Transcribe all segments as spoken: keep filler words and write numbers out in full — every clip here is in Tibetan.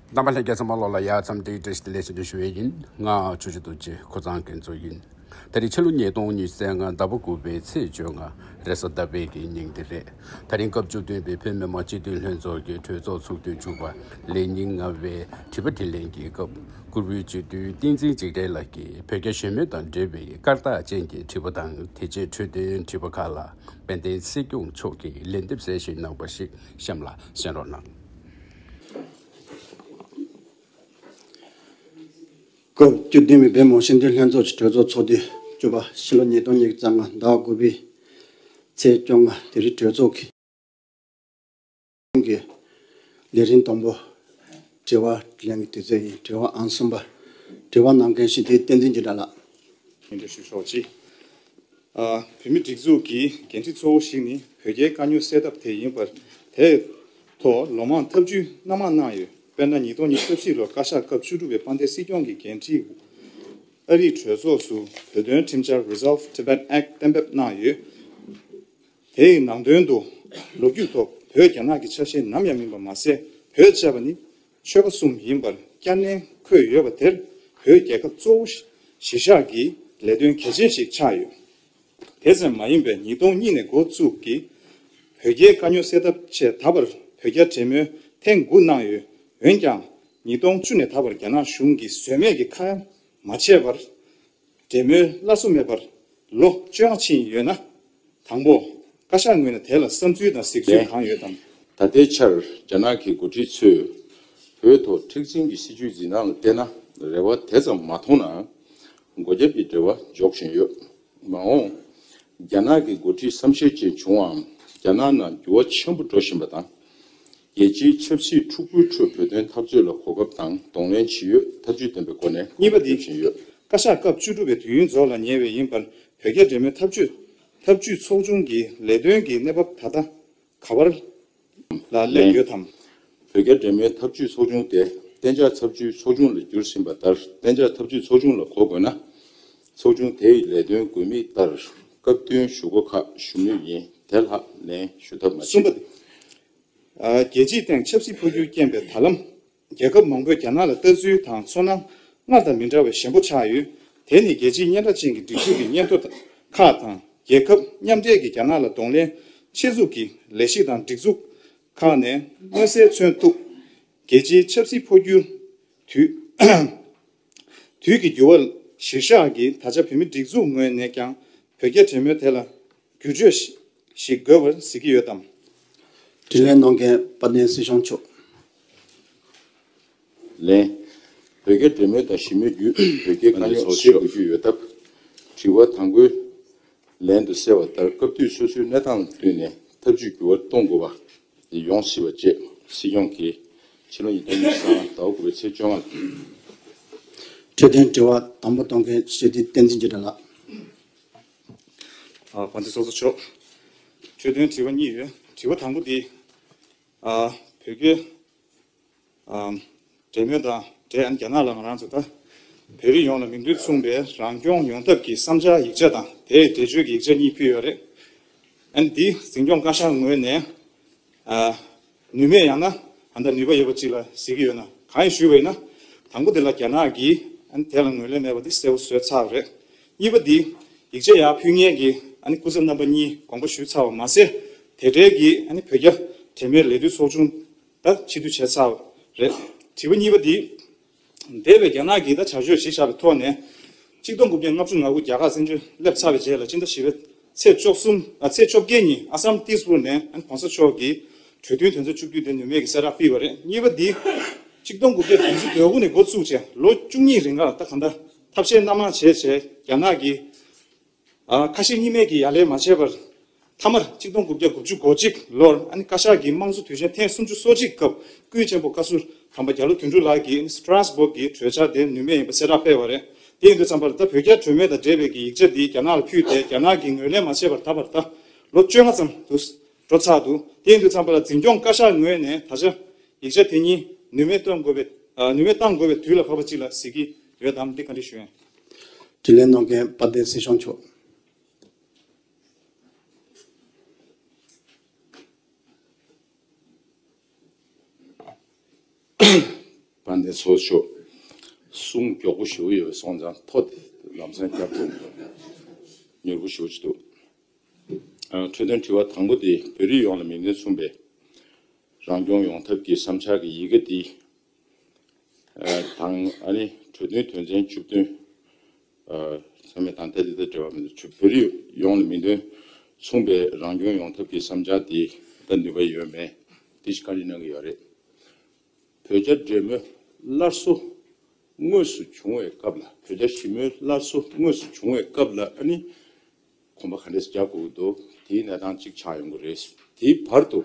རྣམ་པ་ལྷན་རྒྱས་ཚང་མ་ལོགས་ལ་ཡ་མཚམས་འདི་བཀྲ་ཤིས་བདེ་ལེགས་ཞུ་འདོད་ཞུ་བའི་ཡིན། ང་ཆུ་ཆུ་རྡོ་རྗེ་ཁོ་ཚང་གི་མཚོ་ཡིན། ད་རེས་ཕྱི་ལོ་ཉིས་སྟོང་ཉི་ཤུ་རྩ་ལྔ་ཟླ་བ་དགུ་པའི་ཚེས་བཅོ་ལྔ་རེས་གཟའ་ཟླ་བའི་གི་ཉིན་དེ་རེད། ད་རིང་སྐབས་བཅུ་བདུན་པའི་བོད་མི་མང་སྤྱི་འཐུས་ལྷན་ཚོགས་ཀྱི་གྲོས་ཚོགས་ཚོགས་དུས་བཅུ་པ་ལས་ཉིན་ལྔ་པའི་དྲི་བ་དྲིས་ལན་གྱི་སྐབས་བཀུར་འོས་སྤྱི་འཐུས་བསྟན་འཛིན་འཇིགས་བྲལ་ལགས་ཀྱིས་བོད་རྒྱ་གཞོན་མོ་དང་འབྲེལ་བའི་སྐར་རྟགས་ཅན་གྱི་དྲི་བ་དང་དེ་རྗེས་འཕྲོས་དོན་དྲི་བ་ཁག་ལ་དཔལ་ལྡན་སྲིད་སྐྱོང་མཆོག་གིས་ལན་འདེབས་གསལ་བཤད་གནང་བ་ཞིག་གཤམ་ལ་གསན་རོགས་གནང་། སྐབས་བཅུ་བདུན་པའི་བོད་མི་མང་སྤྱི་འཐུས་ལྷན་ཚོགས་ཀྱི་གྲོས་ཚོགས་ཚོགས་དུས་བཅུ་པ་ཕྱི་ལོ་ཉིས་སྟོང་ཉི་ཤུ་རྩ་ལྔ་ཟླ་བ་དགུ་པའི་ཚེས་བཅོ་ལྔ་དེ་རིང་གྲོས་ཚོགས་ཀྱི་ལས་རིམ་དང་པོ་དྲི་བ་དྲིས་ལན་གྱི་དུས་ཚོད་ཡིན། དྲི་བ་ཨང་གསུམ་པ། དྲི་བ་གནང་མཁན་སྤྱི་འཐུས་བསྟན་འཛིན་འཇིགས་བྲལ་ལགས། ཞུ་ཆོག་ཅིག་ཨ། བོད་མིའི་སྒྲིག་འཛུགས་ཀྱི་འགན་འཁྲི་གཙོ་བོ་ཞིག་ནི་བོད་རྒྱའི་དཀའ་རྙོག་སེལ་ཐབས་དེ་ཡིན་པར། དེའི་ཐོག་ལོ་མང་ཐབས་ཇུས་སྣ་མང་གནང་ཡོད། དཔེར་ན། ཉིས་སྟོང་ཉི་ཤུ་རྩ་བཞི་ལོར་བཀའ་ཤག་སྐབས་བཅུ་དྲུག་པའི་དཔལ་ལྡན་སྲིད་སྐྱོང་གི་འགན་འཁྲི། ཨ་རིའི་གྲོས་ཚོགས་སུ་བོད་དོན་ཁྲིམས་འཆར་Resolve Tibet Act གཏན་འབེབས་གནང་ཡོད། དེའི་ནང་དོན་དུ། ལོ་རྒྱུས་ཐོག་བོད་རྒྱ་ནག་གི་ཆ་ཤས་ནམ་ཡང་མིན་པ་མ་ཟད། བོད་ཅེས་པ་ནི་ཆོལ་ཁ་གསུམ་ཡིན་པར་བསྐྱར་ནན་འཁོད་ཡོད་པ་དེར། བོད་རྒྱལ་ཁབ་གཙོ་བོ་གཞིར་བཞག་གི་ལས་དོན་གལ་ཆེན་ཞིག་ཆགས་ཡོད། དེ་ཙམ་མ་ཡིན་པར། ཉིས་སྟོང་གཉིས་ནས་འགོ་བཙུགས་ཀྱིས་བོད་རྒྱའི་དཀའ་རྙོག་སེལ་ཐབས་ཆེད་ད་བར་བོད་རྒྱ་འབྲེལ་མོལ་ཐེངས་དགུ་གནང་ཡོད། འོན་ཀྱང་། ཉིས་སྟོང་བཅུ་ནས་ད་བར་རྒྱ་ནག་གཞུང་གིས་ཟོལ་མེད་ཀྱི་ཁ་ཡ་མ་བྱས་པར། འབྲེལ་མོལ་སླར་གསོ་མེད་པར་ལོ་བཅོ་ལྔ་ཕྱིན་ཡོད་ན། དང་པོ། བཀའ་ཤག་ངོས་ནས་དེ་ལ་བསམ་ཚུལ་དང་གཟིགས་ཚུལ་ལན། གང་ཡོད་དམ། ད་ལྟའི་ཆར་རྒྱ་ནག་གི་འགོ་ཁྲིད་ཚོས་བོད་ཐོག་མཁྲེགས་འཛིན་གྱི་སྲིད་བྱུས་འཛིན་སྟངས་ལ་བལྟས་ན། རེ་བ་དེ་ཙམ་མ་མཐོང་ནའང་། སྒོ་རྒྱབ་ཀྱི་འབྲེལ་བ་འཇོག་བཞིན་ཡོད། མ་འོངས་རྒྱ་ནག་གི་འགོ་ཁྲིད་བསམ་ཤེས་ཅན་བྱུང་བའམ། རྒྱ་ནག་ནང་འགྱུར་བ་ཆེན་པོ་འགྲོ་བཞིན་པ་དང་། རྒྱལ་སྤྱིའི་ཆབ་སྲིད་འཁྲུག་པོའི་ཁྲོད་བོད་དོན་འཐབ་རྩོད་ལ་གོ་སྐབས་དང་གདོང་ལེན་ཇི་ཡོད་ཐབས་ཇུས་ལྡན་པའི་སྒོ་ནས་གཉིས་པ་འདི། བྱེད་བཞིན་ཡོད། བཀའ་ཤག་སྐབས་བཅུ་དྲུག་པའི་དུས་ཡུན་རྫོགས་ལ་ཉེ་བའི་ཡིན་པར། བོད་རྒྱ་འབྲེལ་མོལ་འཐབ་ཇུས་འཐབ་ཇུས་ཚོགས་ཆུང་གི་ལས་དོན་གྱི་གནས་བབ་ད་ལྟ་ག་བར་ལ་སླེབས་ཡོད་དམ། བོད་རྒྱ་འབྲེལ་མོལ་འཐབ་ཇུས་ཚོགས་ཆུང་དེ་གཏན་འཇགས་འཐབ་ཇུས་ཚོགས་ཆུང་ལ་གྱུར་ཟིན་པ་ལྟར། གཏན་འཇགས་འཐབ་ཇུས་ཚོགས་ཆུང་ལ་གོ་དགོས་ན། ཚོགས་ཆུང་དེའི་ལས་དོན་དགོས་དམིགས་ལྟར་སྐབས་བསྟུན་ཞུ་སྒོ་ཁག་ཞུ་མུས་ཡིན། དེ་ལྷག་ལན་ཞུ་ཐབས་མ་མཆིས། གསུམ་པ། རྒྱལ་སྤྱིའི་སྟེང་ཆབ་སྲིད་འཕོ་འགྱུར་རྐྱེན་པས་ད་ལམ་རྒྱལ་ཁབ་མང་པོས་རྒྱ་ནག་ལ་ལྟ་ཚུལ་དང་ཚོར་སྣང་སྔར་དང་མི་འདྲ་བའི་ཞན་པོ་ཆགས་ཡོད། དེ་ནི་རྒྱལ་སྤྱིའི་སྙན་གྲགས་ཅན་གྱི་སྒྲིག་འཛུགས་ཀྱི་སྙན་ཐོ་ཁག་དང་། རྒྱལ་ཁབ་མཉམ་འབྲེལ་གྱིས་རྒྱ་ནག་ལ་གདོང་ལེན་ཆེད་འཛུགས་ཀྱི་ལས་གཞི་དང་སྒྲིག་འཛུགས་ཁག་ནས་མངོན་གསལ་མཚོན་ཐུབ། རྒྱལ་སྤྱིའི་ཆབ་སྲིད་འཕོ་འགྱུར་དུས་དུས་ཀྱི་འགྱུར་བ་གཞིར་བཞག་གིས་ད་ཆ་བོད་མིའི་སྒྲིག་འཛུགས་ངོས་ནས་ཀྱང་བོད་རྒྱ་འབྲེལ་མོལ་དེ་ལ་བསྒྱུར་བཅོས་ཤིག་དགོས་པར་གཟིགས་ཀྱི་ཡོད་དམ། དྲིས་ལན་གནང་མཁན་དཔལ་ལྡན་སྲིད་སྐྱོང་མཆོག། ལན། བོད་རྒྱ་འབྲེལ་མོལ་དང་ཞི་མོལ་བརྒྱུད་བོད་རྒྱའི་དཀའ་རྙོག་སེལ་དགོས་ཀྱི་ཡོད་སྟབས། དྲི་བ་དང་པོའི་ལན་དུ་གསལ་བ་ལྟར་སྐབས་དུས་སོ་སོའི་གནས་སྟངས་ལ་བསྟུན་ནས་ཐབས་ཇུས་འགྱུར་བ་གཏོང་དགོས་པ་ཡོང་སྲིད་པ་བཅས་སྲིད་སྐྱོང་གིས་ཕྱི་ལོ་ཉིས་སྟོང་ཉི་ཤུ་རྩ་ལྔ་ཟླ་བ་དགུ་པའི་ཚེས་བཅོ་ལྔ། འཕྲོད་བསྟེན་དྲི་བ་དང་པོ་གཏོང་མཁན་སྤྱི་འཐུས་བསྟན་འཛིན་འཇིགས་བྲལ་ལགས། ཨ། དཔལ་ལྡན་ཚོགས་གཙོ་མཆོག། འཕྲོད་བསྟེན་དྲི་བ་གཉིས་ཡོད། དྲི་བ་དང་པོ་འདི། ཨ། བོད་སྐད། ཨ། འབྲེལ་མོལ་དང་འབྲེལ། ཨ་ནི་རྒྱ་ནག་ལ་ང་རང་ཚོ་ད་བོད་རིགས་ཡོངས་ལ་མིང་དོན་མཚུངས་པའི་རང་སྐྱོང་ཡོང་ཐབས་ཀྱི་བསམ་འཆར་ཡིག་ཆ་དང་། དེའི་འགྲེལ་བརྗོད་ཀྱི་ཡིག་ཆ་གཉིས་ཕུལ་ཡོད་རེད། ཨ་ནི་འདི་འཛིན་སྐྱོང་བཀའ་ཤག་ངོས་ནས། ཨ། ནུས་མེད། ཡང་ན་ཨ་ད་ནུས་པ་ཡོད་པ་ཅིག་ལ་གཟིགས་ཀྱི་ཡོད་ན། གང་ཡིན་ཞུས་པ་ཡིན་ན། དང་པོ་དེ་ལ་རྒྱ་ནག་གིས་ཨ་ནི་དེ་ལ་ངོས་ལེན་མེད་པ་འདི་གསལ་པོ་བཟོས་ཚར་བ་རེད། གཉིས་པ་འདི། ཡིག་ཆ་ཡར་ཕུལ་མཁན་གྱི་ཨ་ནི་སྐུ་ཚབ་རྣམ་པ་གཉིས་དགོངས་པ་ཞུས་ཚར་བ་མ་ཟད། དེ་འབྲེལ་གྱི་ཨ་ནི་བོད་རྒྱ་འབྲེལ་མོལ་ལས་དོན་ཚོགས་ཆུང་ད་ཕྱིར་བསྡུ་བྱས་ཚར་བ་རེད། དྲི་བ་གཉིས་པ་འདི། འདས་པའི་རྒྱ་ནག་གིས་ད་བྱ་སྤྱོད་གཞི་བཞག་པའི་ཐོག་ནས། ཆིག་སྟོང་དགུ་བརྒྱ་ལྔ་བཅུ་ང་དགུ་རྒྱ་གར་བཙན་བྱོལ་སླེབས་ཚར་བའི་རྗེས་ལ། སྤྱི་ཟླ་བཞི་པའི་ཚེས་བཅུ་གསུམ། ཨ། ཚེས་བཅོ་བརྒྱད་ཉིན་ཨ་སམ་ཏི་སི་པུར་ནས་ཨ་ནི་གོང་ས་མཆོག་གིས་གྲོས་མཐུན་དོན་ཚན་བཅུ་བདུན་དེ་ནུས་མེད་ཀྱིས་གསལ་བསྒྲགས་ཕུལ་བ་རེད། གཉིས་པ་འདི། ཆིག་སྟོང་དགུ་བརྒྱ་བདུན་ཅུ་དོན་དགུ་ནས་འགོ་བཙུགས་བྱས་ལོ་བཅུ་གཉིས་རིང་ལ་ད་གང་ལྟར་ཐབས་ཤེས་སྣ་མང་བྱས་བྱས་རྒྱ་ནག་གིས། ཨ། ཁ་ཞེ་གཉིས་མེད་ཀྱིས་ཡ་ལན་མ་བྱས་པར། མཐའ་མར་ཆིག་སྟོང་དགུ་བརྒྱ་དགུ་བཅུ་གོ་གཅིག་ལོར་ཨ་ནི་བཀའ་ཤག་གི་དམངས་གཙོ་དུས་ཆེན་ཐེངས་སུམ་ཅུ་སོ་གཅིག་སྐབས། ཀུན་མཁྱེན་པོ་བཀའ་ཟུར་དམ་པ་རྒྱ་ལོ་དོན་གྲུབ་ལགས་ཀྱིས་སི་ཏྲ་སྦུག་གི་གྲོས་འཆར་དེ་ནུས་མེད་ཡིན་པ་གསལ་བསྒྲགས་སྤེལ་བ་རེད། དེ་ཡིན་དུས་ཙམ་པ་ལ་ད་བོད་རྒྱ་གྲོས་མོལ་དང་འབྲེལ་བའི་གི་ཡིག་ཆ་འདི་རྒྱ་ནག་ལ་ཕུལ་ཏེ། རྒྱ་ནག་གིས་ངོས་ལེན་མ་བྱས་པར་ད་བར་ད་ལོ་བཅོ་ལྔ་ཙམ་དུ་འགྲོ་ཚར་འདུག་དེ་ཡིན་དུས་ཙམ་པ་ལ་འཛིན་སྐྱོང་བཀའ་ཤག་ངོས་ནས་ད་ཆ་ཡིག་ཆ་དེ་གཉིས་ནུས་མེད་གཏོང་དགོས་པའི། ཨ། ནུས་མེད་གཏང་དགོས་པའི་དུས་ལ་བབ་པ་ཅིག་ལ་གཟིགས་ཀྱི་ཡོད་དམ། འདི་བཀའ་འདྲི་ཞུ་ཡིན། དྲིས་ལན་གནང་མཁན་དཔལ་ལྡན་སྲིད་སྐྱོང་མཆོག། འདི་ཚོ་ཆོ་གསུང་མགྱོགས་པོ་ཞུ་ཡོད་སོང་ཙང་ཐོ་དེ་ལམ་སང་བརྒྱབ་ཐུབ་མྱུར་པོ་ཞུ་ཆེད་དུ། འཕྲོས་དོན་དྲི་བ་དང་པོ་དེ་བོད་རིགས་ཡོངས་ལ་མིང་དོན་མཚུངས་པའི་རང་སྐྱོང་ཡོང་ཐབས་ཀྱི་བསམ་འཆར་གྱི་ཡི་གེ་དེ་དང་ཨ་ནི་གྲོས་མཐུན་དོན་ཚན་བཅུ་བདུན། ཚང་མས་ད་ལྟ་འདི་ལྟར་འབྲེལ་བ་མི་འདུག་བོད་རིགས་ཡོངས་ལ་མིང་དོན་མཚུངས་པའི་རང་སྐྱོང་ཡོང་ཐབས་ཀྱི་བསམ་འཆར་དེ་ད་ནུས་པ་ཡོད་མེད་དེ་ཞིག་བཀའ་འདྲི་གནང་གི་ཡོད་རེད། བོད་རྒྱ་འབྲེལ་མོལ་སླར་གསོ་དངོས་སུ་བྱུང་བའི་སྐབས་ལ་བོད་རྒྱ་ཞི་མོལ་སླར་གསོ་དངོས་སུ་བྱུང་བའི་སྐབས་ལ་ཨ་ནི་གོམ་པ་ག་འདྲས་རྒྱག་དགོས་ཀྱི་འདུག་དེའི་གནས་སྟངས་གཅིག་ཆགས་ཡོང་གི་རེད། དེའི་བར་དུ་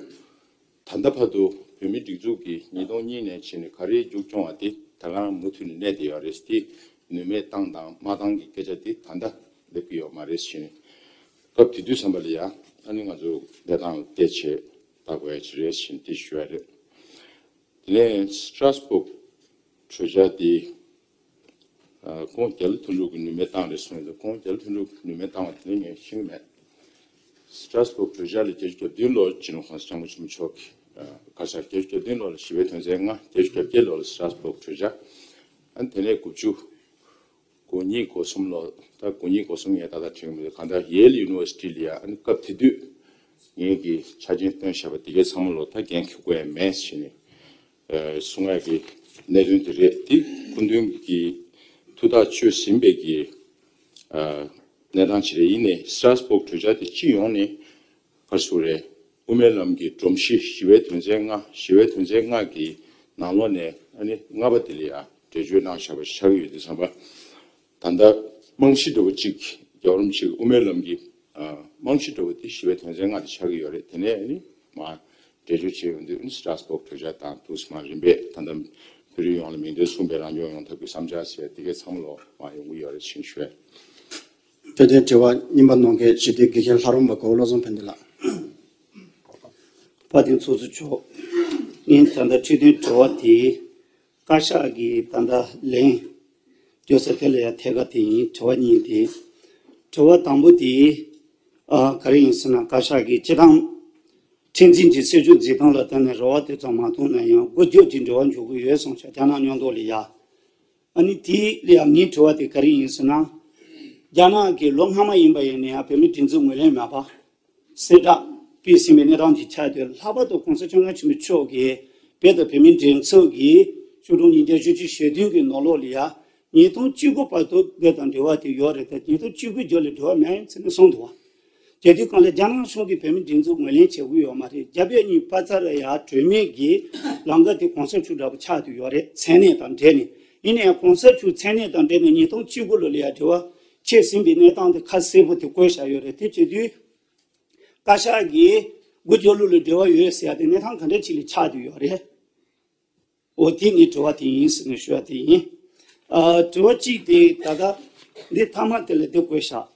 ད་ལྟ་བར་དུ་བོད་མིའི་སྒྲིག་འཛུགས་ཀྱིས་ཉིས་སྟོང་གཉིས་ནས་བྱས་ནས་ག་རེ་མཇུག་སྐྱོང་བ་དེ་ད་ག་རང་མུ་མཐུད་ནས་གནས་བསྡད་ཡོད་རེད། དེ་ནུས་མེད་བཏང་དང་མ་བཏང་གི་སྐད་ཆ་དེ་ད་ལྟ་སླེབས་ཀྱི་ཡོད་མ་རེད་ཟེར་ནས། སྐབས་དེ་དུས་ཙམ་པ་ལ་ཡང་ཨ་ནི་ང་ཚོ་གནས་སྟངས་ལ་བལྟས་བྱས་ལྟ་དགོས་ཡ་ཅིག་རེད་ཟེར་ནས་དེ་ཞུ་ཡ་རེད། དེ་ནས་སི་ཊ་ར་སི་བུག་གྲོས་འཆར་དེ་ཨ་ཁོང་རྒྱ་ལོ་དོན་གྲུབ་ཀྱིས་ནུས་མེད་བཏང་རེད་གསུངས་ཡོད་འདུག་ཁོང་རྒྱ་ལོ་དོན་གྲུབ་ཀྱིས་ནུས་མེད་བཏང་བ་དེ་ངས་ཤེས་ཀྱི་མེད། སི་ཊ་ར་སི་བུག་གྲོས་འཆར་ལ་བརྒྱད་ཅུ་གྱ་བདུན་ལོར་སྤྱི་ནོར་༸གོང་ས་༸སྐྱབས་མགོན་ཆེན་པོ་མཆོག་གིས་ཨ་བཀའ་ཤག་བརྒྱད་ཅུ་གྱ་བདུན་ལོ་ལ་ཞི་བའི་དོན་ཚན་ལྔ། བརྒྱད་ཅུ་གྱ་བརྒྱད་ལོ་ལ་སི་ཊ་ར་སི་བུག་གྲོས་འཆར། ཨ་ནི་དེ་ནས་དགུ་བཅུ། དགུ་གཉིས་དགུ་གསུམ་ལོ། ད་དགུ་གཉིས་དགུ་གསུམ་ངས་ཏག་ཏག་དྲན་གྱི་མི་འདུག་གང་ལྟར་ཡེལ་ཡུ་ནི་ཝར་སི་ཊི་ལ་ཡ་ཨ་ནི་སྐབས་དེ་དུས་ངེད་ཀྱིས་ཆ་རྐྱེན་བཏོན་བཞག་པ་དེ་གའི་ཚང་མ་ལོ་ད་འགན་འཁྱེར་དགོས་ཡ་མེད་ཟེར་ནས་གསུང་ཡ་གི་གནད་དོན་དེ་རེད། དེ་སྐུ་མདུན་གྱིས་ཐུགས་ཐག་ཆོད་ཟིན་པའི་གི་གནས་སྟངས་ཅིག་རེད། ཡིན་ནའི་སི་ཊ་ར་སི་བུག་གྲོས་འཆར་དེ་སྤྱི་ཡོངས་ནས་ག་རེ་ཟེར་དགོས་རེད། དབུ་མའི་ལམ་གྱི་སྒྲོམ་གཞི་ཞི་བའི་དོན་ཚན་ལྔ། ཞི་བའི་དོན་ཚན་ལྔ་གི་ནང་ལོགས་ནས་ཨ་ནི་ལྔ་པ་དེ་ལ་ཡང་འགྲེལ་བརྗོད་གནང་བཞག་པ་ཆགས་ཀྱི་ཡོད་དུས་ཙམ་པ། ད་ལྟ་རྨང་གཞི་འདྲ་བོ་གཅིག་རྒྱལ་བ་རིན་པོ་ཆེ་གི་དབུ་མའི་ལམ་གྱི་ཨ་རྨང་གཞི་འདྲ་བོ་དེ་ཞི་བའི་དོན་ཚན་ལྔ་དེ་ཆགས་ཀྱི་ཡོད་རེད། དེ་ནས་ཨ་ནི་མར་འགྲེལ་བརྗོད་བྱས་ཡོང་དུས་ཨ་ནི་སི་ཊ་ར་སི་བུག་གྲོས་འཆར་དང་ཐུགས་སུ་མ་རིམ་པས་ད་ལྟ་བོད་རིགས་ཡོངས་ལ་མིང་དོན་མཚུངས་པའི་རང་སྐྱོང་ཡོང་ཐབས་ཀྱི་བསམ་འཆར་ཟེར་དེ་གའི་ཚང་མ་ལོ་མར་ཡོང་གི་ཡོད་རེད་ཅེས་ཞུ་བས། འཕྲོས་དོན་དྲི་བ་གཉིས་པ་གནང་མཁན་སྤྱི་འཐུས་དགེ་བཤེས་ལྷ་རམས་པ་གོ་བོ་བློ་བཟང་ཕན་བདེ་ལགས། དཔལ་ལྡན་ཚོགས་གཙོ་མཆོག་ངས་ད་ལྟ་འཕྲོས་དོན་དྲི་བ་དེ་བཀའ་ཤག་གིས་ད་ལྟ་ལན་བརྒྱབ་ས་དེ་ལ་ཡང་ཐད་ཀ་དེ་ཡིན། དྲི་བ་གཉིས་དེ། དྲི་བ་དང་པོ་དེ་ཨ་ག་རེ་ཡིན་ཟེར་ན་བཀའ་ཤག་གིས་སྤྱི་བཏང་ཁྲིམས་འཛིན་གྱི་སྲིད་བྱུས་འཛིན་སྟངས་ལ་བརྟེན་ནས་རེ་བ་དེ་ཙམ་མ་བཏོན་ན་ཡང་སྒོ་རྒྱབ་ཀྱི་འབྲེལ་བ་འཇོག་གི་ཡོད་གསུངས་ཤག་རྒྱ་ནག་མཉམ་དུ་ལ་ཡ། ཨ་ནི་དེ་ལ་ཡང་ངའི་དྲི་བ་དེ་ག་རེ་ཡིན་ཟེར་ན། རྒྱ་ནག་གིས་ལོ་སྔ་མ་ཡིན་པ་ཡིན་ན་ཡང་བོད་མིའི་སྒྲིག་འཛུགས་ངོས་ལེན་མེད་པ། གསལ་བསྒྲགས་སྤེལ་ཟིན་པའི་གནས་སྟངས་ཀྱི་ཆ་དེ་ལྷག་པར་དུ་༸གོང་ས་༸སྐྱབས་མགོན་ཆེན་པོ་མཆོག་གིས་བོད་དང་བོད་མིའི་སྒྲིག་འཛུགས་ཀྱི་བཅུ་དྲུག་ཉིས་བརྒྱ་བཞི་བཅུ་ཞེ་བདུན་གྱི་ནང་ལོགས་ལ་ཡང་ཉིས་སྟོང་བཅུ་དགུ་བར་དུ་བོད་དང་འབྲེལ་བ་དེ་ཡོད་རེད་དེ་ཉིས་སྟོང་བཅུ་དགུ་རྗེས་ལ་འབྲེལ་བ་མེད་ཟེར་ནས་གསུངས་འདུག་བ། དེ་དུས་གང་ལ་རྒྱ་ནག་གཞུང་གིས་བོད་མིའི་སྒྲིག་འཛུགས་ངོས་ལེན་བྱེད་ཀྱི་ཡོད་མ་རེད། རྒྱ་བོད་གཉིས་བར་ཚར་ལ་ཡང་གྲོས་མོལ་གྱི་ལམ་ཁ་དེ་གོང་ས་མཆོག་འདྲ་པོ་ཆགས་བསྡད་ཡོད་རེད་མཚན་གནས་དང་འབྲེལ་ནས། ཡིན་ནའི་གོང་ས་མཆོག་མཚན་གནས་དང་འབྲེལ་ནས་ཉིས་སྟོང་བཅུ་དགུ་ལོ་ལ་ཡང་འབྲེལ་བ་ཆད་ཟིན་པའི་གནས་སྟངས་དེ་ཁ་གསལ་པོ་དེ་བཀོད་བཞག་ཡོད་རེད། དེ་བྱེད་དུས་བཀའ་ཤག་གིས་དགུ་བཅུ་ལོ་ལ་འབྲེལ་བ་ཡོད་ཟེར་ཡ་དེ་གནས་སྟངས་ག་འདྲ་ཅིག་ལ་ཆགས་བསྡད་ཡོད་རེད། འོ་དེ་ངའི་དྲི་བ་དེ་ཡིན་ཟེར་ནས་ཞུ་བ་དེ་ཡིན། ཨ་དྲི་བ་གཅིག་དེ་ད་ལྟ་འདི་མཐའ་མ་དེ་ལ་འདི་བཀོད་བཞག་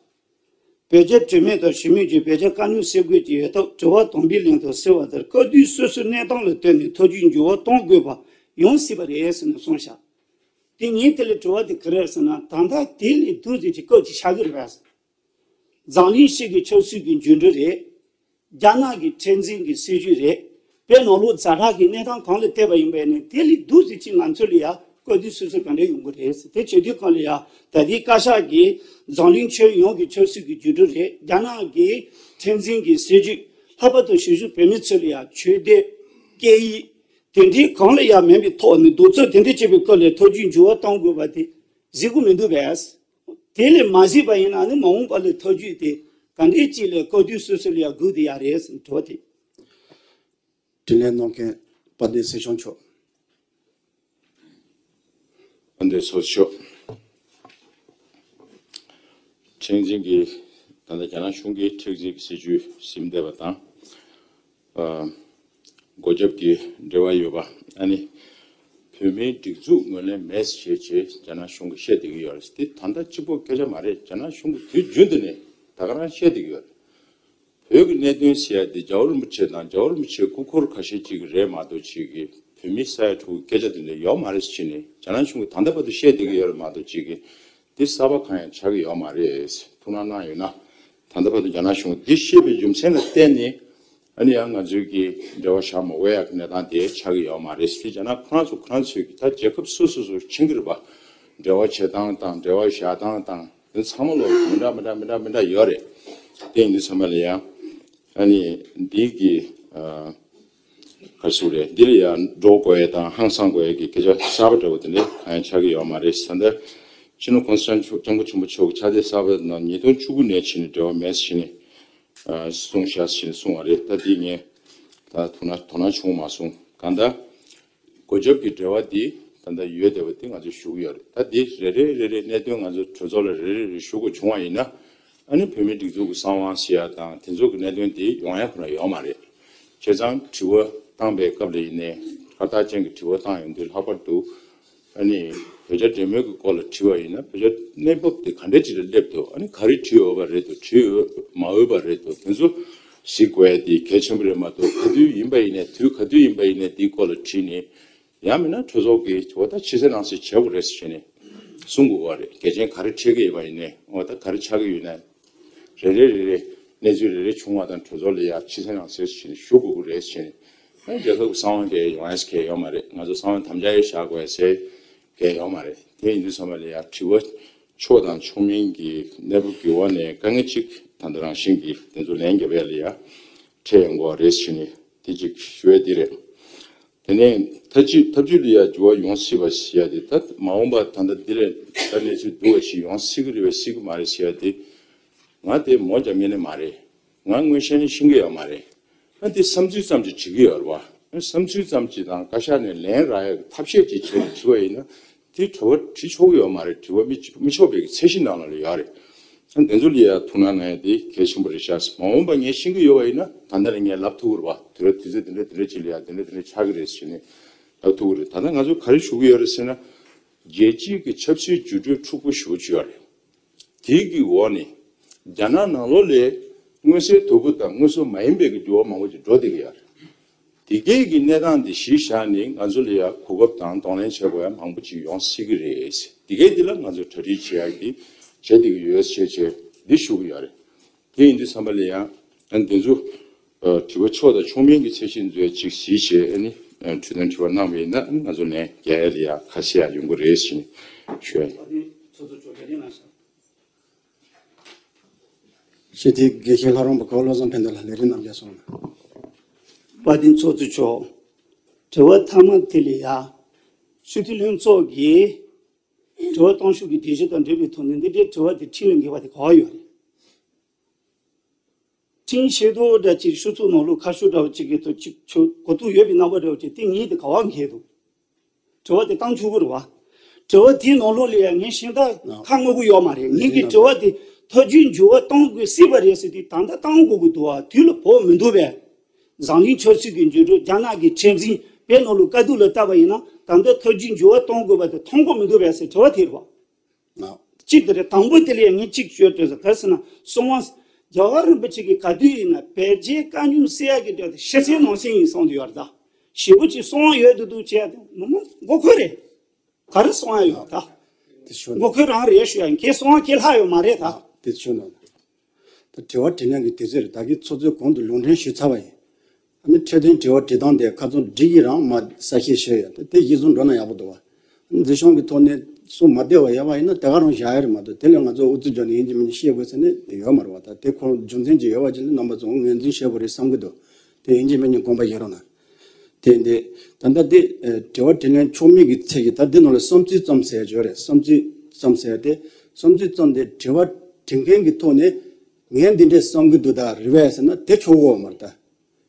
བོད་རྒྱ་གྲོས་མོལ་དང་ཞི་མོལ་བརྒྱུད་བོད་རྒྱ་དཀའ་རྙོག་སེལ་དགོས་ཀྱི་ཡོད་སྟབས་དྲི་བ་དང་པོའི་ལན་དུ་གསལ་བ་ལྟར་སྐབས་དུས་སོ་སོའི་གནས་སྟངས་ལ་ལྟོས་ནས་ཐབས་ཇུས་འགྱུར་བ་གཏོང་དགོས་པ་ཡོང་སྲིད་པ་རེད་ཟེར་ནས་གསུངས་བཞག་དེ་ངས་དེ་ལ་དྲི་བ་དེ་ག་རེ་རེད་ཟེར་ན་ད་ལྟ་དེ་ལས་སྡུག་ཙམ་གྱི་སྐབས་ཅིག་ཆགས་ཀྱི་རེད་པས། འཛམ་གླིང་སྤྱི་གི་ཆབ་སྲིད་ཀྱི་འགྱུར་འགྲོས་རེད། རྒྱ་ནག་གི་ཁྲིམས་འཛིན་གྱི་སྲིད་ཇུས་རེད། བོད་ནང་ལོགས་ཛ་དྲག་གི་གནས་སྟངས་གང་ལ་བལྟས་པ་ཡིན་པ་ཡིན་ནའི་དེ་ལས་སྡུག་ཙམ་ཅིག་ང་ཚོ་ལ་ཡ་བཀའ་བསྡུར་སོ་སོ་ག་འདྲ་ཡོང་གི་རེད་ཟེར། དེ་བྱེད་དུས་གང་ལ་ཡ་ད་ལྟའི་བཀའ་ཤག་གིས་འཛམ་གླིང་ཁྱོན་ཡོངས་ཀྱི་ཆབ་སྲིད་ཀྱི་འགྱུར་འགྲོས་རེད། རྒྱ་ནག་གི་ཁྲིམས་འཛིན་གྱི་སྲིད་ཇུས་ལྷག་པར་དུ་གཞིས་བཞུགས་བོད་མི་ཚོ་ལ་ཡ་ཆོས་དད་སྐད་ཡིག་དེ་འདྲའི་གང་ལ་ཡ་མིན་པའི་ཐོག་ནས་གདུག་རྩུབ་དེ་འདྲ་བྱེད་པའི་སྐོར་ལ་ཐག་གཅོད་འགྱུར་བ་གཏོང་དགོས་པ་དེ་གཟིགས་གི་མི་འདུག་པས། དེ་ལས་མ་གཟིགས་པ་ཡིན་ན་ནི་མ་འོངས་པ་ལ་ཐག་གཅོད་དེ་ག་འདྲས་ཅིག་ལ་བཀའ་བསྡུར་སོ་སོ་ལ་ཡང་སྒུག་བསྡད་ཡ་རེད་ཟེར་དྲི་བ་དེ། དྲིས་ལན་གནང་མཁན་དཔལ་ལྡན་སྲིད་སྐྱོང་མཆོག་དཔལ་ལྡན་ཚོགས་གཙོ་མཆོག་ཁྲིམས་འཛིན་གྱི་ད་ལྟ་རྒྱ་ནག་གཞུང་གིས་ཁྲིམས་འཛིན་གྱི་སྲིད་ཇུས་ཟིན་བསྡད་པ་དང་། ཨ་སྒོ་རྒྱབ་ཀྱི་འབྲེལ་བ་ཡོད་པ་ཨ་ནི་བོད་མིའི་སྒྲིག་འཛུགས་ངོས་ལེན་མེད་ཞེས་བྱས་རྒྱ་ནག་གཞུང་གིས་བཤད་བསྡད་ཀྱི་ཡོད་རེད། དེ་ད་ལྟ་གཅིག་པོ་སྐད་ཆ་མ་རེད། རྒྱ་ནག་གཞུང་གིས་དུས་རྒྱུན་དུ་ནས་ད་ག་རང་བཤད་བསྡད་ཀྱི་ཡོད་རེད། བོད་ཀྱི་གནད་དོན་ཟེར་ཡ་དེ་རྒྱལ་བ་རིན་པོ་ཆེ་དང་རྒྱལ་བ་རིན་པོ་ཆེའི་སྐུ་འཁོར་ཁ་ཤས་ཅིག་གི་རེད་མ་གཏོགས་ཅིག་གི་བོད་མི་ས་ཡ་དྲུག་གི་སྐད་ཆ་དེ་འདྲ་ཡོད་མ་རེད་ཟེར་ནས་རྒྱ་ནག་གཞུང་གིས་ད་ལྟ་བར་དུ་བཤད་བསྡད་ཀྱི་ཡོད་རེད་མ་གཏོགས་ཅིག་གི་དེ་གསར་པ་གང་ཡང་ཆགས་ཀྱི་ཡོད་མ་རེད། ཐུགས་སྣང་གནང་ཡོད་ན་ད་ལྟ་བར་དུ་རྒྱ་ནག་གཞུང་འདི་བཤད་པའི་རྒྱུ་མཚན་ལ་བརྟེན་ནས་ ཨ་ནི་ཡང་ང་ཚོའི་གི་འབྲེལ་བ་བཞག་མ་དགོས་ཡག་གི་གནས་སྟངས་དེ་ཆགས་ཀྱི་ཡོད་མ་རེད། དེ་བྱས་ན་ཁོ་རང་ཚོ་ཁོ་རང་ཚོའི་གི་ད་རྒྱལ་ཁབ་སོ་སོ་སོ་ཕྱིན་གྱི་རེད་པ། འབྲེལ་བ་བྱེད་སྟངས་དང་འབྲེལ་བ་བཞག་སྟངས་དང་དེ་ཚང་མ་ལོ་མི་འདྲ་མི་འདྲ་མི་འདྲ་མི་འདྲ་ཡོད་རེད། དེ་ཡིན་དུས་ཚང་མ་ལ་ཡང་ཨ་ནི་འདི་གི་ཨ། ག་རེ་ཟེར་དགོས་རེད། འདི་ལ་ཡང་འགྲོ་དགོས་ཡས་དང་ཧང་སང་དགོས་ཡས་ཀྱི་སྐད་ཆ་གསར་པ་འདྲ་བོ་དེ་འདྲ་གང་ཡང་ཆགས་ཀྱི་ཡོད་མ་རེད། ད་ལྟ་སྤྱི་ནོར་༸གོང་ས་༸སྐྱབས་མགོན་ཆེན་པོ་མཆོག་གི་ཕྱག་དེབ་གསར་པ་ནང་ཉིས་སྟོང་བཅུ་དགུ་ནས་ཕྱིན་ནས་འབྲེལ་བ་མེད་ཟེར་ནས་གསུངས་བཞག་ཟེར་ནས་གསུངས་པ་རེད། ད་འདི་ངས་ད་དོ་སྣང་དོ་སྣང་བྱུང་མ་སོང་། གང་ལྟར་སྒོ་རྒྱབ་ཀྱི་འབྲེལ་བ་འདི་ད་ལྟ་ཡོད་བསྡད་པ་འདི་ང་ཚོས་ཞུ་གི་ཡོད་རེད། ད་འདི་རེ་རེ་རེ་རེ་གནད་དོན་ང་ཚོ་གྲོས་ཚོགས་ལ་རེ་རེ་རེ་ཞུ་དགོས་བྱུང་བ་ཡིན་ན། ཨ་ནི་བོད་མིའི་སྒྲིག་འཛུགས་ཀྱི་གསང་བ་ཟེར་ཡ་དང་དེ་ཚོ་གི་གནད་དོན་དེ་ཡོང་ཡ་ཁོ་ན་ཡོད་མ་རེད། བྱས་ཙང་དྲི་བ་བཏང་པའི་སྐབས་ལ་ཡིན་ནའི་ཁ་བརྡ་ཅན་གྱི་དྲི་བ་བཏང་ཡོང་དུས་ལྷག་པར་དུ་ཨ་ནི་བོད་རྒྱ་འབྲེལ་མོལ་གྱི་སྐོར་ལ་དྲི་བ་ཡིན་ན་བོད་རྒྱ་གནས་བབ་དེ་ག་འདྲ་ཅིག་ལ་སླེབས་འདུག་ཨ་ནི་ག་རེ་བྲིས་འོས་པ་རེད་འདུག་བྲིས་འོས་མ་འོས་པ་རེད་འདུག་དེ་ཚོ་གཟིགས་དགོས་ཡ་དེ་གལ་ཆེན་པོ་རེད་མ་གཏོགས་ག་དུས་ཡིན་པ་ཡིན་ནའི་དུས་ག་དུས་ཡིན་པ་ཡིན་ནའི་དེའི་སྐོར་ལ་དྲིས་ནས། ཡང་མིན་ན་གྲོས་ཚོགས་ཀྱིས་འོ་ད་ཕྱི་གསལ་ནང་གསལ་བྱེད་དགོས་རེད་ཟེར་ནས་གསུང་དགོས་པ་རེད། གལ་ཆེན་ག་རེ་འཁྲིད་ཀྱི་ཡོད་པ་ཡིན་ནའི་འོ་ད་ག་རེ་ཆགས་ཀྱི་ཡོད་ན་རེ་རེ་རེ་རེ་གནས་ཚུལ་རེ་རེ་བྱུང་བ་དང་གྲོས་ཚོགས་ལ་ཡ་ཕྱི་གསལ་ནང་གསལ་ཟེར་ནས་ཞུ་དགོས་ཀྱི་རེད་ཟེར་ནས། ཨ་རྒྱལ་ཁབ་ཀྱི་གསང་བ་གས་ཡོང་ཡས་གས་ཡོད་མ་རེད། ང་ཚོ་གསང་བ་དམ་བཅའ་ཡས་བཞག་དགོས་ཡས་གས་ཡོད་མ་རེད། དེ་ཡིན་དུས་ཚང་མ་ལ་ཡ་དྲི་བ་ཕྱོགས་དང་ཕྱོགས་མིན་གྱི་གནས་བབ་ཀྱི་འོག་ནས་དཀའ་ངལ་གཅིག་ད་ལྟ་རང་བཞིན་གྱི་དེ་ཚོ་ལན་རྒྱབ་ཡས་ལ་ཡ་འཕྲད་ཡོང་དགོས་རེད་ཟེར་ནས་དེ་གཅིག་ཞུ་ཡས་དེ་རེད། དེ་ནས་ཐབས་ཇུས་ཐབས་ཇུས་ལ་ཡ་འགྱུར་བ་ཡོང་སྲིད་པ་ཞིག་ཡ་དེ་ད་མ་འོངས་པ་ད་ལྟ་འདི་ལས་ད་གནས་ཚུལ་སྡུག་པ་ཞིག་ཡོང་སྲིད་ཀྱི་རེད་པས་སྲིད་ཀྱི་མ་རེད་ཞེས་ཡ་དེ་ང་དེ་མོ་རྒྱག་མཁན་ནི་མ་རེད། ང་དངོས་བཤད་ནི་ཤེས་ཀྱི་ཡོད་མ་རེད། ང་དེ་བསམ་ཚུལ་ཙམ་ཅིག་བྲིས་ཀྱི་ཡོད་རེད་བ། བསམ་ཚུལ་ཙམ་ཅིག་དང་བཀའ་ཤག་ནས་ལན་རག་ཡ་གི་ཐབས་ཤེས་ཅིག་བྱས་ནས་བྲིས་པ་ཡིན་ན་དེ་དྲི་བ་བྲིས་ཆོག་གི་ཡོད་མ་རེད། དྲི་བ་མི་མི་ཆོག་པའི་གི་ཚད་གཞི་ནང་ལ་ཡོད་རེད། ཨ་དེ་ཚོ་ལ་ཡ་ཐུགས་སྣང་གནང་ཡ་དེ་གལ་ཆེན་པོ་རེད་ཤག་མ་འོངས་པ་ངས་ཤེས་ཀྱི་ཡོད་པ་ཡིན་ན་ད་ལྟ་ནས་ངས་ལབ་ཐུབ་ཀྱི་རེད་བ། དུས་རབས་དུས་ཚོད་འདི་འདྲ་འདི་འདྲ་ཅིག་ལ་ཡ་འདི་འདྲ་འདི་འདྲ་ཆགས་ཀྱི་རེད་ཟེར་ནས་ལབ་ཐུབ་ཀྱི་རེད། ད་ལྟ་ང་ཚོ་ག་རེ་ཞུ་གི་ཡོད་རེད་ཟེར་ན། རྒྱལ་སྤྱིའི་གི་ཆབ་སྲིད་འགྱུར་འགྲོས་འཁྲུག་པོ་ཞེ་པོ་ཅིག་ཡོད་རེད། དེའི་གི་འོག་ནས་རྒྱ་ནག་ནང་ལོགས་ལ་མངོན་གསལ་དོད་པོ་དང་མངོན་གསལ་མ་ཡིན་པའི་གི་འགྱུར་བ་མང་པོ་ཅིག་འགྲོ་བསྡད་ཀྱི་ཡོད་རེད། དེ་གའི་གི་གནས་སྟངས་འདི་གཞི་བཞག་ནས་ང་ཚོ་ལ་ཡ་གོ་སྐབས་དང་གདོང་ལེན་བྱེད་དགོས་ཡ་མང་པོ་ཅིག་ཡོང་སྲིད་ཀྱི་རེད། དེ་གའི་འདི་ལ་ང་ཚོས་གྲ་སྒྲིག་བྱེད་ཡ་གི་བྱེད་བསྡད་ཀྱི་ཡོད་ཟེར་བྱས་འདི་ཞུ་གི་ཡོད་རེད། དེ་ཡིན་དུས་ཙམ་པ་ལ་ཡང་ཨ་ནི་དེ་ཚོ་ཨ་དྲི་བ་ཕྱོགས་དང་ཕྱོགས་མིན་གྱི་ཚད་གཞི་མཛོད་ཅིག་གཟིགས་བྱས་ཨ་ནི་ཨ་འཕྲོས་དོན་དྲི་བ་གནང་བ་ཡིན་ན་ཨ་ནི་ང་ཚོ་ལན་རྒྱག་ཡ་ལ་ཡང་ཁ་གསལ་ཡག་ཡོང་གི་རེད་ཟེར་ནས་ཞུ་ཡ་ཡིན། ཞེས་དེ་དགེ་བཤེས་ལྷ་རམས་པ་གོ་བློ་བཟང་ཕན་བདེ་ལགས་ལས་རིམ་རྣམས་ཀྱང་སོང་། དཔལ་ལྡན་ཚོགས་གཙོ་མཆོག་དྲི་བ་མཐའ་མ་དེ་ལ་ཡ་སྤྱི་འཐུས་ལྷན་ཚོགས་ཀྱིས་དྲི་བ་གཏོང་ཤུགས་ཀྱི་སྒྲིག་གཞི་དང་འབྲེལ་བའི་ཐོག་ནས་འདི་འདྲའི་དྲི་བ་དེ་ཁྲིམས་ལ་འགལ་བ་དེ་ག་བ་ཡོད་རེད། ཁྲིམས་ཤེས་རྟོགས་འདྲ་ཅིག་ཤོག་ཚོགས་ནང་ལོགས་ཁ་ཤོ་འདྲ་བ་ཅིག་གི་ཐོག་ཅིག་ཆོ་གོ་རྟོགས་ཡོད་པའི་རྣམ་པ་འདྲ་བ་ཅིག་དེ་ངས་དེ་ག་བ་འགལ་འདུག་དྲི་བ་དེ་བཏང་ཆོག་གི་རེད་བ། དྲི་བ་དེའི་ནང་ལོགས་ལ་ཡང་ངས་གཞན་དག་ཁ་སྔོག་གི་ཡོད་མ་རེད། ངས་ཀྱི་དྲི་བ་དེ་ཐག་གཅོད་འགྱུར་བ་གཏོང་དགོས་སྲིད་པ་རེད་ཟེར་དུས་ད་ལྟ་བཏང་དགོས་ཀྱི་འདུག་བ། དུས་ལ་བབ་མི་འདུག་པས། འཛམ་གླིང་ཆབ་སྲིད་ཀྱི་འགྱུར་འགྲོས་རྒྱ་ནག་གི་ཁྲིམས་འཛིན་པའི་ནང་ལོགས་དཀའ་སྡུག་ལ་བལྟས་པ་ཡིན་ན་ད་ལྟ་ཐག་གཅོད་འགྱུར་བ་གཏོང་དགོས་པ་དེ་མཐོང་གི་མི་འདུག་པས་ཟེར་དྲི་བ་དེ་རེད་བ། གཅིག་དེ་རེད། དང་པོ་དེ་ལ་ཡང་ངས་གཅིག་ཤོད་དྲན་སོང་། ག་རེ་ཟེར་ན་གསང་བ་རྒྱལ་བ་རིན་པོ་ཆེ་གིས་ག་དུས་ཡིན་ན་བོད་རྒྱའི་བཀའ་འགྱུར་ཟེར་ཡག་གི་དོན་དེ་ཤེས་གསལ་ནང་གསལ་ཡིན་གསུངས་ཏེ་ཡོད་རེད་ད། ཞེ་པོ་ཅིག་གསང་བ་ཡོད་དུ་འདུག་བྱས་ཏེ་མི་མང་མགོ་འཁོར་རེད། ག་རེ་གསང་བ་ཡོད་ད། དེ་ཤོད་ན། མགོ་འཁོར་རང་རེད་ཞུ་ཡ་ཡིན། ཁྱེད་གསང་བ་ཁྱེད་ལྷག་ཡོད་མ་རེད་ད། དེ་ཤོད་ན། ད་དྲི་བ་དྲིས་ལན་གྱི་དུས་ཚོད་རེད། ད་གིན་ཚོགས་གཙོས་གོང་དུ་ལུང་འདྲེན་ཞུས་ཚར་བ་ཡིན། ཨ་ནི་འཕྲོས་དོན་དྲི་བ་དྲི་སྟངས་དེ་ཁ་ཚོན་སྒྲིག་གིས་རང་མ་གསལ་བཤད་བྱས་ཡོད། ད་དེ་གཞི་བཟུང་འགྲོ་ན་ཡག་པོ་འདུག་བ། འཛིན་སྐྱོང་གི་ཐོག་ནས་སུ་མ་བདེ་བ་ཡོད་པ་ཡིན་ན་དེ་ག་རང་བཞག་ཡ་རེད་མ་གཏོགས་དེ་ལས་ང་ཚོ་ཨུ་ཚུགས་བརྒྱབ་ནས་ཡིན་གཅིག་མིན་གཅིག་བཤད་དགོས་ཟེར་ནས་ཡོད་མ་རེད་བ། ད་དེ་ཁོ་རྒྱུ་མཚན་ཅིག་ཡོད་པ་ཅིག་ལ་རྣམ་པ་ཚོ་ངོས་འཛིན་བྱེད་དགོས་རེད་བསམ་གྱི་འདུག་དེ་ཡིན་གཅིག་མིན་གཅིག་དགོངས་པ་བཞེས་རོགས་གནང་། དེ་འདི་ད་ལྟ་འདི་ཨ་དྲི་བ་དྲིས་ལན་ཕྱོགས་མེད་ཀྱི་ཚད་ཀྱི་ད་འདི་ནང་ལ་བསམ་ཚུལ་ཙམ་ཟེར་ཡ་ཅིག་ཡོད་རེད། བསམ་ཚུལ་ཙམ་ཟེར་ཡ་དེ་བསམ་ཚུལ་ཙམ་དེ་དྲི་བ་དྲི་མཁན་གྱི་ཐོག་ནས་ངས་འདི་འདྲས་བསམ་གྱི་འདུག་ད་རེད་པས་ཟེར་ན་དེ་ཆོག་གི་ཡོད་མ་རེད་ད།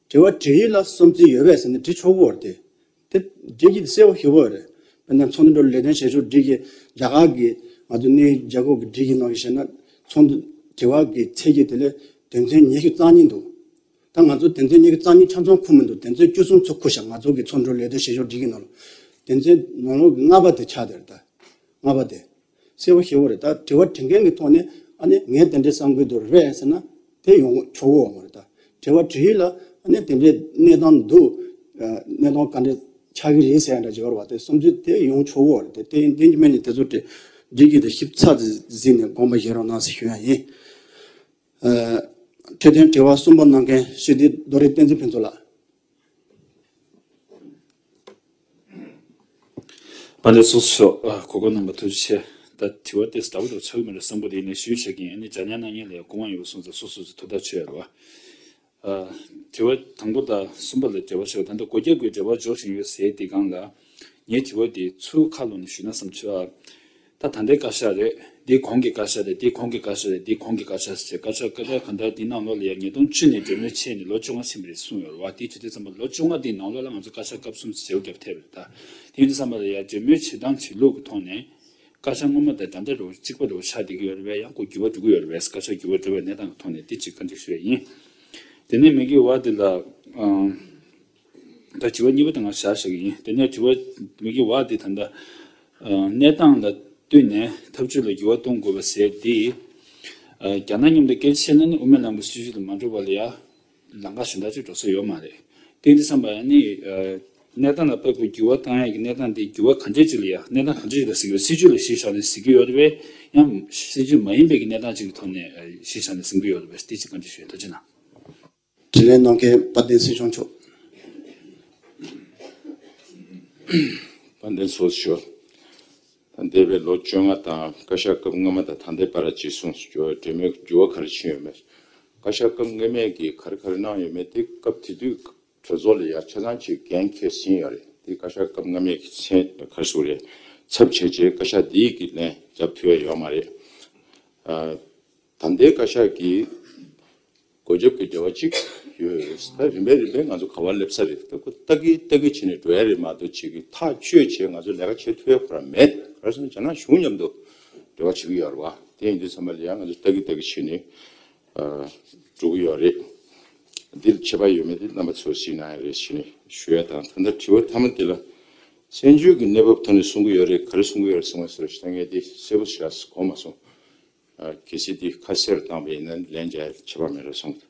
དྲི་བ་དྲི་ཡུལ་ལ་བསམ་ཚུལ་ཡོད་པས་ཟེར་ནས་དྲི་ཆོག་གི་ཡོད་རེད་དེ། དེ་དྲི་རྒྱུ་དེ་གསལ་པོ་ཞེ་པོ་རེད། དཔེར་ན་ཚོགས་འདུ་འགྲོ་ལས་དོན་བྱེད་ཕྱོགས་སྒྲིག་གི་རྒྱ་གར་གྱི་ང་ཚོ་གནས་ཡུལ་རྒྱལ་ཁབ་ཀྱི་སྒྲིག་གི་ནང་བཞིན་བྱས་ན་ཚོགས་འདུ་དྲི་བ་གི་ཚད་ཀྱི་དེ་ལས་དོན་ཚན་ཉི་ཤུ་རྩ་གཉིས་འདུག་ད་ང་ཚོ་དོན་ཚན་ཉི་ཤུ་རྩ་གཉིས་ཆ་ཚང་འཁུར་མི་འདུག་དོན་ཚན་བཅུ་གསུམ་ཚོ་འཁུར་ཤག་ང་ཚོ་གི་ཚོགས་འདུ་འགྲོ་ལས་དོན་བྱེད་ཕྱོགས་སྒྲིག་གི་ནང་ལ། དོན་ཚན་ནང་ལོགས་ཀྱི་ལྔ་པ་དེ་ཆགས་བསྡད་རེད་ད། ལྔ་པ་དེ། གསལ་པོ་ཞེ་པོ་རེད། ད་དྲི་བ་དྲི་མཁན་གྱི་ཐོག་ནས་ཨ་ནི་ངས་དེ་འདྲའི་བསམ་གྱི་འདུག་རེད་ཟེར་ན་དེ་ཡོང་ཆོག་གི་ཡོད་མ་རེད་ད། དྲི་བ་དྲི་ཡུལ་ལ་ཨ་ནི་དེ་འདྲའི་གནས་སྟངས་འདུག་ཨ་གནས་སྟངས་ག་འདྲ་ཆགས་ཀྱི་རེད་ཟེར་ཡ་འདྲ་ཅིག་ཡོད་རེད་བ། དེ་བསམ་ཚུལ་དེ་ཡོང་ཆོག་གི་ཡོད་རེད། དེ་དེ་ཡིན་དེ་ཡིན་གྱི་མིན་ནས་དེ་ཚོ་དྲི་དྲི་རྒྱུ་དེ་ཞིབ་ཚགས་ཙམ་གཟིགས་ནས་དགོངས་པ་བཞེས་རོགས་གནང་ཟེར་ཞུ་ཡ་ཡིན། ཨ་ འཕྲོས་དོན་དྲི་བ་གསུམ་པ་གནང་མཁན་ཞི་བདེ་རྡོ་རིང་བསྟན་འཛིན་ཕུན་ཚོགས་ལགས། དཔལ་ལྡན་ཚོགས་གཙོ་མཆོག་གོ་སྐབས་གནང་བར་ཐུགས་རྗེ་ཆེ། ད་དྲི་བ་དེ་འདྲ་པོ་འདྲ་ཆགས་ཀྱི་མེད་རེད་བསམ་པ་དེ་ཡིན་ནའི་ཞུས་བྱས་ཀྱིན་ཨ་ནི་ལྗགས་བརྙན་གནང་མཁན་ལ་ཡང་སྐུ་དབང་ཡོད་པ་སོང་ཙང་སོ་སོ་སོ་ཐུགས་ཐག་ཆོད་ཡོད་རེད་བ། དྲི་བ་དང་པོ་དང་གསུམ་པ་ལ་འབྲེལ་བ་ཆེ་བ། ད་ལྟ་སྒོ་རྒྱབ་ཀྱི་འབྲེལ་བ་འཇོག་བཞིན་ཡོད་ཟེར་དེ་སྒང་ལ། ངའི་དྲི་བ་དེ་ཚུར་ཁ་ལོག་ནས་ཞུས་ན་བསམ་བྱུང་། ད་ད་ལྟའི་བཀའ་ཤག་རེད། འདི་གོང་གི་བཀའ་ཤག་རེད། འདི་གོང་གི་བཀའ་ཤག་རེད། འདི་གོང་གི་བཀའ་ཤག་ཟེར་བཀའ་ཤག་བཀའ་ཤག་གང་ལྟར་འདི་ནང་ལོགས་ལ་ཡང་ཉིས་སྟོང་བཅུ་ནས་གྲོས་མོལ་བྱས་ནས་ལོ་བཅོ་ལྔ་ཕྱིན་པ་རེད་གསུངས་ཡོད་རེད་བ། དེ་བྱེད་དུས་ཙམ་པ་ལོ་བཅོ་ལྔ་དེའི་ནང་ལོགས་ལ་ང་ཚོ་བཀའ་ཤག་སྐབས་གསུམ་བྱེད་སྒོ་བརྒྱབ་ཐལ་རེད། ད་དེ་ཡིན་དུས་ཙམ་པ་ལ་ཡང་གྲོས་མོལ་བྱེད་སྟངས་བྱེད་ལུགས་ཀྱི་ཐོག་ནས། བཀའ་ཤག་སྔོན་མ་དང་ད་ལྟ་འདྲ་བོ་གཅིག་པ་འདྲ་བོ་ཆགས་བསྡད་ཀྱི་ཡོད་རེད་པས། ཡང་ཁོ་འགྱུར་བ་འགྲོ་གི་ཡོད་རེད་པས། བཀའ་ཤག་འགྱུར་བ་འགྲོ་བའི་གནས་སྟངས་ཀྱི་ཐོག་ནས་དེ་གཅིག་བཀའ་འདྲི་ཞུ་ཡ་ཡིན། དེ་ནས་མི་གི་བ་དེ་ལ་ཨང་། ད་དྲི་བ་གཉིས་པ་དེ་ང་བཞག་བཞག་གི་ཡིན། དེ་ནས་དྲི་བ་མི་གི་བ་དེ་ད་ལྟ་ཨང་གནས་སྟངས་ལ་བསྟུན་ནས་ཐབས་ཇུས་ལ་འགྱུར་བ་གཏོང་དགོས་པ་ཟེར་དེ། ཨ་རྒྱ་ནག་མཉམ་དུ་སྐད་ཆ་བཤད་ན་ནི་དབུ་མའི་ལམ་གྱི་སྲིད་བྱུས་དང་མ་འགྲོགས་པ་ལ་ཡ། ལམ་ཁ་གཞན་དག་ཅིག་འགྲོ་ས་ཡོད་མ་རེད། དེ་འདི་བསམ་པ་ཡང་ནི། གནས་སྟངས་ལ་དཔག་པའི་འགྱུར་བ་བཏང་ཡག་གི་གནས་སྟངས་དེ་འགྱུར་བ་གང་འདྲ་ཅིག་ལ་ཡ་གནས་སྟངས་གང་འདྲ་ཅིག་ལ་གཟིགས་ཡོད། སྲིད་བྱུས་ལ་གཞི་བཞག་ནས་གཟིགས་ཀྱི་ཡོད་རེད་པས། ཡང་སྲིད་བྱུས་མ་ཡིན་པའི་གི་གནས་སྟངས་ཅིག་གི་ཐོག་ནས་གཞི་བཞག་ནས་གཟིགས་ཀྱི་ཡོད་རེད་པས། དེ་ཅིག་གང་འདྲ་ཞུ་ཡ་ཐུགས་རྗེ་གནང་། དྲིས་ལན་གནང་མཁན་དཔལ་ལྡན་སྲིད་སྐྱོང་མཆོག་དཔལ་ལྡན་ཚོགས་གཙོ་མཆོག་ད་འདས་པའི་ལོ་བཅོ་ལྔ་དང་བཀའ་ཤག་སྐབས་སྔ་མ་དང་ད་ལྟའི་བར་ཅིག་གསུངས་སུ་འགྱུར་བ་འབྲེལ་མོལ་འགྱུར་བ་ག་རེ་ཕྱིན་ཡོད་མེད། བཀའ་ཤག་སྐབས་སྔ་མའི་གི་ག་རེ་ག་རེ་གནང་ཡོད་མེད་དེ་སྐབས་དེ་དུས་གྲོས་ཚོགས་ལ་ཡ་ཆ་ཚང་ཅིག་འགན་འཁྱེར་ཟིན་ཡོད་རེད། དེ་བཀའ་ཤག་སྐབས་སྔ་མའི་གི་མཚན་ག་རེ་ཞུ་དགོས་རེད། ཚབ་བྱས་རྗེས་བཀའ་ཤག་འདིའི་གི་ལན་རྒྱབ་ཐུབ་ཡ་ཡོད་མ་རེད། ཨ། ད་ལྟའི་བཀའ་ཤག་གི་སྒོ་རྒྱབ་ཀྱི་འབྲེལ་བ་གཅིག་ཡོད། ད་རིམ་པས་རིམ་པས་ང་ཚོ་ག་པར་སླེབས་ས་རེད། ད་ཁོ་ལྟ་གི་ལྟ་གི་བྱས་ནས་འགྲོ་ཡ་རེད་མ་གཏོགས་ཅིག་གི་ཐག་གཅོད་བྱས་ང་ཚོ་ལས་ཀ་བྱེད་ཐུབ་ཡ་ཁོ་རང་མེད། ག་རེ་ཟེར་ན་རྒྱ་ནག་གཞུང་མཉམ་དུ་འབྲེལ་བ་བྱེད་ཀྱི་ཡོད་རེད་བ། དེ་ཡིན་དུས་ཚང་མ་ལ་ཡང་ང་ཚོ་ལྟ་གི་ལྟ་གི་བྱས་ནས་ཨ་འགྲོ་གི་ཡོད་རེད། འདིར་ཁྱད་པར་ཡོད་མེད་དེ་རྣམ་པ་ཚོས་གཟིགས་གནང་ཡ་རེད་ཞེས་ནས་ཞུ་ཡ་དང་། ད་ལྟ་དྲི་བ་མཐའ་མ་དེ་ལ་བཙན་བྱོལ་གྱི་གནས་བབ་ཐོག་ནས་གསུང་གི་ཡོད་རེད། ག་རེ་གསུང་གི་ཡོད་རེད་གསུང་བ་ཟེར་བ་ཞིག་ད་ངས་དེ་གསལ་པོ་ཞིག་གོ་མ་སོང་། ཨ། གལ་སྲིད་འདི་ཁ་གསལ་རུ་བཏང་བ་ཡིན་ན་ལན་རྒྱག་ཡ་ཁྱད་པར་མེད་རེད་གསུངས།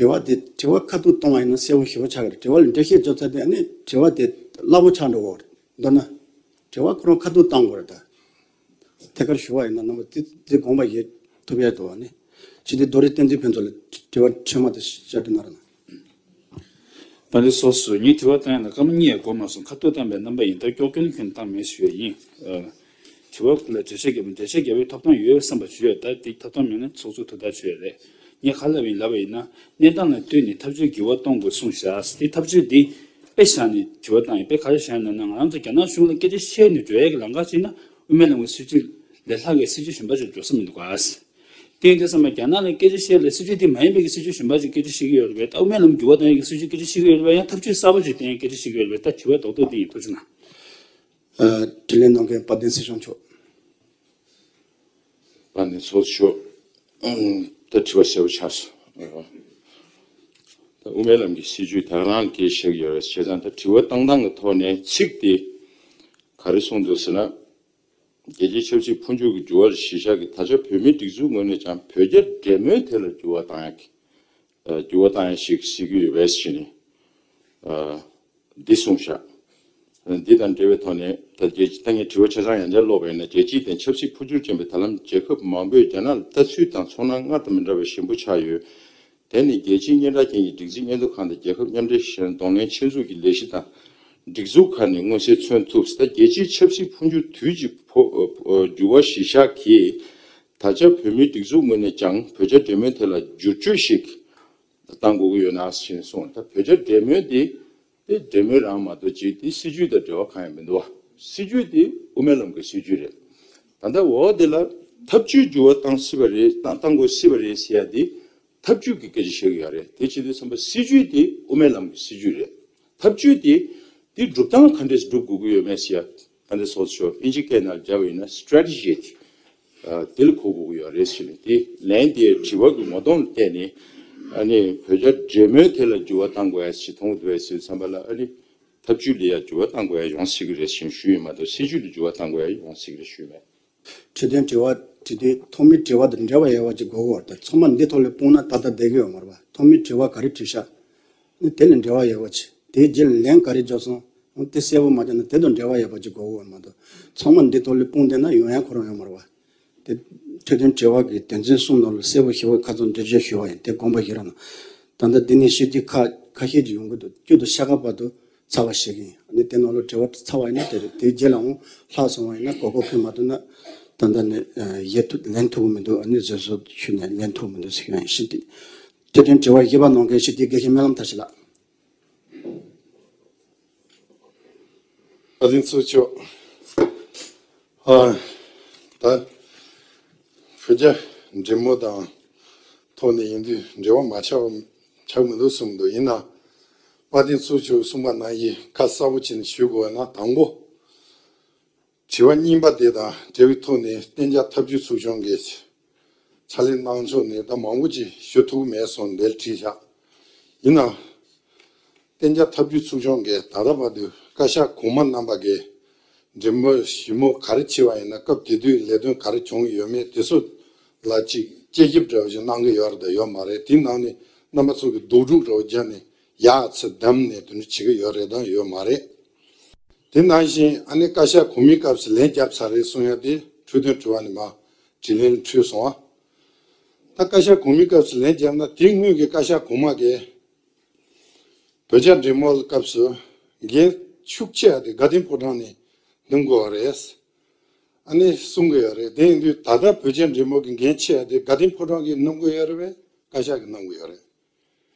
དྲི་བ་འདི་དྲི་བ་ཁ་ཐུག་གཏོང་བ་ཡིན་ན་གསལ་པོ་ཞེ་པོ་ཆགས་ཀྱི་རེད། དྲི་བ་ལ་འགྲེལ་བཤད་བརྗོད་ཚར་དུས་ཨ་ནི་དྲི་བ་དེ་སླ་པོ་ཆགས་འགྲོ་གི་རེད། མདོར་ན། དྲི་བ་ཁོ་རང་ཁ་ཐུག་གཏོང་དགོས་རེད་ད། ཐད་ཀར་ཞུ་བ་ཡིན་ན་རྣམ་པ་དེ་དེ་དགོངས་པ་བཞེས་ཐུབ་ཡ་འདུག་བ་ནི། ཞི་བདེ་རྡོ་རིང་བསྟན་འཛིན་ཕུན་ཚོགས་ལ་དྲི་བ་ཚང་མ་དེ་བཤད་དེ་གནང་རོགས་གནང་། དཔལ་ལྡན་ཚོགས་གཙོ། ངས་དྲི་བ་བཏང་ཡ་ལ་སྐར་མ་གཉིས་ཡང་འགོར་མ་སོང་། ཁ་ཐུག་བཏང་པའི་རྣམ་པ་ཡིན་ད་ཀྱོག་ཀྱོག་ནི་ཁྱོན་བཏང་མེད་ཞུ་ཡ་ཡིན། ཨ། དྲི་བ་ལ་འགྲེལ་བཤད་རྒྱབ་འགྲེལ་བཤད་རྒྱབ་པའི་ཐོབ་ཐང་ཡོད་བསམ་པ་ཞུ་ཡ། ད་དེ་ཐོབ་ཐང་མེད་ན་ཚོགས་གཙོ་ཐུགས་ཐག་ཆོད་ཡ་རེད། ངས་ག་ལབ་ཡིན་ལབ་པ་ཡིན་ན། གནས་སྟངས་ལ་ལྟོས་ནས་ཐབས་ཇུས་འགྱུར་བ་གཏོང་དགོས་གསུངས་བཞག་དེ་ཐབས་ཇུས་འདི་དཔེ་བཞག་ནས་དྲི་བ་བཏང་ཡིན། དཔེ་ག་རེ་བཞག་ཡིན་ན་ང་རང་ཚོ་རྒྱ་ནག་གཞུང་ལ་སྐད་ཆ་བཤད་ནས་འགྲོ་ཡ་གི་ལམ་ཁ་ཅིག་ན་དབུ་མའི་ལམ་གྱི་སྲིད་ཇུས་ལས་ལྷག་གི་སྲིད་ཇུས་གཞན་པ་ཅིག་འགྲོ་ས་མི་འདུག་ག་དེ་ཡིན་དུས་ཙམ་པ་རྒྱ་ནག་ལ་སྐད་ཆ་བཤད་ལ་སྲིད་ཇུས་དེ་མ་ཡིན་པའི་གི་སྲིད་ཇུས་གཞན་པ་ཅིག་སྐད་ཆ་བཤད་ཀྱི་ཡོད་རེད་པས། ད་དབུ་མའི་ལམ་འགྱུར་བ་གཏོང་ཡ་གི་སྲིད་ཇུས་སྐད་ཆ་བཤད་ཀྱི་ཡོད་རེད་པས། ཡང་ཐབས་ཇུས་གསར་པ་ཅིག་བསྟེན་ཡ་སྐད་ཆ་བཤད་ཀྱི་ཡོད་རེད་པས། ད་དྲི་བ་རྡོག་རྡོག་དེ་ཡིན། ཐུགས་རྗེ་གནང་། ཨ། དྲིས་ལན་གནང་མཁན་དཔལ་ལྡན་སྲིད་སྐྱོང་མཆོག་དཔལ་ལྡན་ཚོགས་གཙོ་མཆོག་ད་དྲི་བ་གསལ་པོ་ཆགས་སོང་། ད་དབུ་མའི་ལམ་གྱི་སྲིད་བྱུས་ད་ག་རང་སྐད་བཤད་ཀྱི་ཡོད་རེད། བྱས་ཙང་ད་དྲི་བ་བཏང་སྟངས་ཀྱི་ཐོག་ནས་ཚིག་དེ་ག་རེ་གསུངས་འདུག་ཟེར་ན། རྒྱལ་སྤྱིའི་ཆབ་སྲིད་འཕོ་འགྱུར་གྱི་འགྱུར་བ་གཞི་བཞག་གིས་ད་ཆ་བོད་མིའི་སྒྲིག་འཛུགས་ངོས་ནས་ཀྱང་བོད་རྒྱ་འབྲེལ་མོལ་དེ་ལ་འགྱུར་བ་བཏང་ཡག་གི་འགྱུར་བ་བཏང་ཡག་ཞིག་གཟིགས་ཀྱི་ཡོད་པས་ཞེས་ནས། འདི་གསུངས་བཞག་འདི་དང་འབྲེལ་བའི་ཐོག་ནས་ད་རྒྱལ་སྤྱི་ད་ངས་དྲི་བ་ཆ་ཚང་ཡང་བསྐྱར་ཀློག་པ་ཡིན་ན། རྒྱལ་སྤྱིའི་སྟེང་ཆབ་སྲིད་འཕོ་འགྱུར་ཅན་པའི་ད་ལམ་རྒྱལ་ཁབ་མང་པོས་རྒྱ་ནག་ལ་ལྟ་ཚུལ་དང་ཚོར་སྣང་སྔར་དང་མི་འདྲ་བའི་ཞན་པོ་ཆགས་ཡོད། དེ་ནི་རྒྱལ་སྤྱིའི་སྙན་གྲགས་ཅན་གྱི་སྒྲིག་འཛུགས་སྙན་ཐོ་ཁང་དང་རྒྱལ་ཁབ་མཉམ་འབྲེལ་གཞན་གདོང་ལེན་ཆེད་འཛུགས་ཀྱི་ལས་གཞི་དང་སྒྲིག་འཛུགས་ཁག་ནས་མངོན་གསལ་མཚོན་ཐུབ། ད་རྒྱལ་སྤྱིའི་ཆབ་སྲིད་འཕོ་འགྱུར་དུས་ཀྱི་འཕོ་འགྱུར་བ་གཞི་བཞག་གིས་ད་ཆ་བོད་མིའི་སྒྲིག་འཛུགས་ངོས་ནས་ཀྱང་བོད་རྒྱ་འབྲེལ་མོལ་དེ་ལ་བསྒྱུར་བཅོས་ཤིག་བཏང་དགོས་ཀྱི་ཡོད་ན་ཞེས་གསུངས། ད་བོད་རྒྱ་འབྲེལ་མོལ་དེ་དེ་འབྲེལ་མོལ་རང་མ་གཏོགས་ཅིག་དེ་སྲིད་བྱུས་དང་འབྲེལ་བ་གང་ཡང་མི་འདུག་བ། སྲིད་བྱུས་དེ་དབུ་མའི་ལམ་གྱི་སྲིད་བྱུས་རེད། ད་ལྟ་འོ་དེ་ལ་ཐབས་ཇུས་འགྱུར་བ་བཏང་སྲིད་པ་རེད། བཏང་བཏང་དགོས་སྲིད་པ་རེད་ཟེར་ཡ་དེ་ཐབས་ཇུས་ཀྱི་སྐད་ཆ་བཤད་ཀྱི་ཡོད་རེད། དེ་བྱེད་དུས་ཙམ་པ་སྲིད་བྱུས་དེ་དབུ་མའི་ལམ་གྱི་སྲིད་བྱུས་རེད། ཐབས་ཇུས་དེ་དེ་སྒྲུབ་སྟངས་ག་འདྲས་སྒྲུབ་དགོས་ཀྱི་ཡོད་མེད་ཟེར་ཡ། ད་ལྟ་སོགས་ཤོག་ཨིན་ཇི་སྐད་ནང་སྦྱར་བ་ཡིན་ན་སི་ཊེ་རེ་ཊི་ཇི་དེ། དེ་ལ་གོ་དགོས་ཀྱི་ཡོད་རེད་ཟེར་ནས། དེ་ལན་དེ་དྲི་བ་གི་ངོ་གདོང་ལ་བལྟས་ནས་ཨ་ནི་བོད་རྒྱ་འབྲེལ་མོལ་དེ་ལ་འགྱུར་བ་གཏང་དགོས་ཡ་ཞིག་མཐོང་གི་འདུག་བས་ཟེར་བསམ་པ་ལ། ཨ་ནི་ཐབས་ཇུས་ལ་ཡ་འགྱུར་བ་གཏང་དགོས་ཡ་ཡོང་སྲིད་ཀྱི་རེད་ཞེས་ཞུས་ཡོད་མ་གཏོགས་སྲིད་བྱུས་ལ་འགྱུར་བ་གཏང་དགོས་ཡ་ཡོང་སྲིད་ཀྱི་རེད་ཞུས་མེད། འཕྲོས་དོན་དྲི་བ་དྲིས་དུས་ཐོག་མའི་དྲི་བ་དང་འབྲེལ་བ་ཡོད་པ་ཅིག་དགོས་ཀྱི་ཡོད་རེད། ད་ཚང་མ་འདི་ཐོག་ལ་སྤུངས་ན་ཏག་ཏག་བསྡད་ཀྱི་ཡོད་མ་རེད་པ། ཐོག་མའི་དྲི་བ་ག་རེ་དྲིས་ཤག་ནི་དེ་ལ་འབྲེལ་བ་ཡོད་པ་ཅིག་དེའི་རྗེས་ལ་ལན་ག་རེ་འཇོག་སོང་། འོ་དེ་གསལ་པོ་མ་བྱུང་ན་དེ་དང་འབྲེལ་བ་ཡོད་པ་ཅིག་དགོས་ཀྱི་ཡོད་མ་གཏོགས་ཚང་མ་འདི་ཐོག་ལ་སྤུངས་བསྡད་ན་ཡོང་ཡ་ཁོ་རང་ཡོད་མ་རེད་པ། དེ་འཕྲོས་དོན་དྲི་བ་གི་དོན་ཚན་གསུམ་ནང་ལ་གསལ་པོ་ཞེ་པོ་ཁ་ཚོན་འགྲེལ་བརྗོད་ཞུས་པ་ཡིན། དེ་དགོངས་པ་བཞེས་རོགས་གནང་། ད་ལྟ་འདི་ནས་བཤད་རྒྱུ་ཁ་ཁ་ཤས་ཅིག་ཡོང་གི་འདུག། བཅུ་དང་ཕྱེད་ཀ་བར་དུ་ཚར་བ་ཞིག་ཡིན། ཨ་ནི་དེ་ནང་ལ་དྲི་བ་ཚར་བ་ཡིན་ན་དེ་རེད། དེའི་རྗེས་ལའང་ལྷག་སོང་བ་ཡིན་ན་གོ་སྐབས་ཕུལ་མ་ཐུབ་ན་ད་ལྟ་ནས་ཡལ་ཐུབ་ལེན་ཐུབ་ཀྱི་མི་འདུག། ཨ་ནི་བཟོད་གསོལ་ཞུས་ནས་ལེན་ཐུབ་མི་འདུག་ཟེར་གྱི་ཡིན། ཤིན་ཏུ་འཕྲོས་དོན་དྲི་བ་བཞི་པ་གནང་མཁན་ཞུ་དེ་དགེ་བཤེས་སྨོན་ལམ་མཐར་ཕྱིན་ལགས། བཀའ་དྲིན་ཆེ་ཞུ། ཨ། ད་བོད་རྒྱ་འབྲེལ་མོལ་དང་ཐོག་ནས་ཡིན་དུས་འབྲེལ་བ་མ་ཆགས་པ་ཆགས་མི་འདུག་གསུངས་འདུག། ཡིན་ན་བཀའ་དྲིན་ཆེ་ཞུ་གསུངས་པ་ནང་བཞིན་ཁ་གསལ་པོ་བྱས་ནས་ཞུ་དགོས་ན། དང་པོ། དྲི་བ་གཉིས་པ་དེ་དང་འབྲེལ་བའི་ཐོག་ནས་གཏན་འཇགས་འཐབ་ཇུས་ཚོགས་ཆུང་གིས་ཕྱག་ལས་གནང་ཕྱོགས་ནས་ད་མང་པོ་ཅིག་ཞུ་ཐུབ་མེད་སོང་འདིར་བྲིས་བཞག། ཡིན་ནའང་། གཏན་འཇགས་འཐབ་ཇུས་ཚོགས་ཆུང་གིས་ད་ལྟ་བར་དུ་བཀའ་ཤག་གོང་མ་རྣམ་པ་གིས་འབྲེལ་མོལ་ཞིབ་མོ་ག་རེ་བྱས་པ་ཡིན་ན། སྐབས་དེ་དུས་ལས་དོན་ག་རེ་བྱུང་ཡོད་མེད་དེ་ཚོ་ལ་ཅིག་དཔྱད་ཞིབ་འདྲ་བོ་ཞིག་གནང་གི་ཡོད་རེད་དང་ཡོད་མ་རེད། དེའི་ནང་ནས་རྣམ་པ་ཚོ་གིས་རྡོག་སྒྲུག་འདྲ་བོ་བརྒྱབ་ནས་ཡག་ཚུལ་བདམས་ནས་དེ་འདྲ་བྱེད་ཀྱི་ཡོད་རེད་དང་ཡོད་མ་རེད། དེ་ནང་བཞིན་ཨ་ནི་བཀའ་ཤག་གོང་མའི་སྐབས་སུ་ལན་བརྒྱབ་ཚར་རེད་གསུང་ཡ་དེ་འཕྲོས་དོན་དྲི་བ་ནས་མར་དྲིས་ལན་འཕྲོས་སོང་བ། ད་བཀའ་ཤག་གོང་མའི་སྐབས་སུ་ལན་བརྒྱབ་ན་དེ་སྔོན་གྱི་བཀའ་ཤག་གོང་མ་གིས་བོད་རྒྱ་འབྲེལ་མོལ་སྐབས་སུ་འགན་ཤུགས་ཆེ་བ་དེ་དགའ་ལྡན་ཕོ་བྲང་ནས་འདོན་དགོས་པ་རེད། ཨ་ནི་གསུང་གི་ཡོད་རེད། དེ་ཡིན་དུས་ད་ལྟ་བོད་རྒྱ་འབྲེལ་མོལ་གྱི་འགན་ཆེ་བ་དེ་དགའ་ལྡན་ཕོ་བྲང་གིས་འདོན་དགོས་ཡོད་རེད་པས། བཀའ་ཤག་གིས་གནང་དགོས་ཡོད་རེད།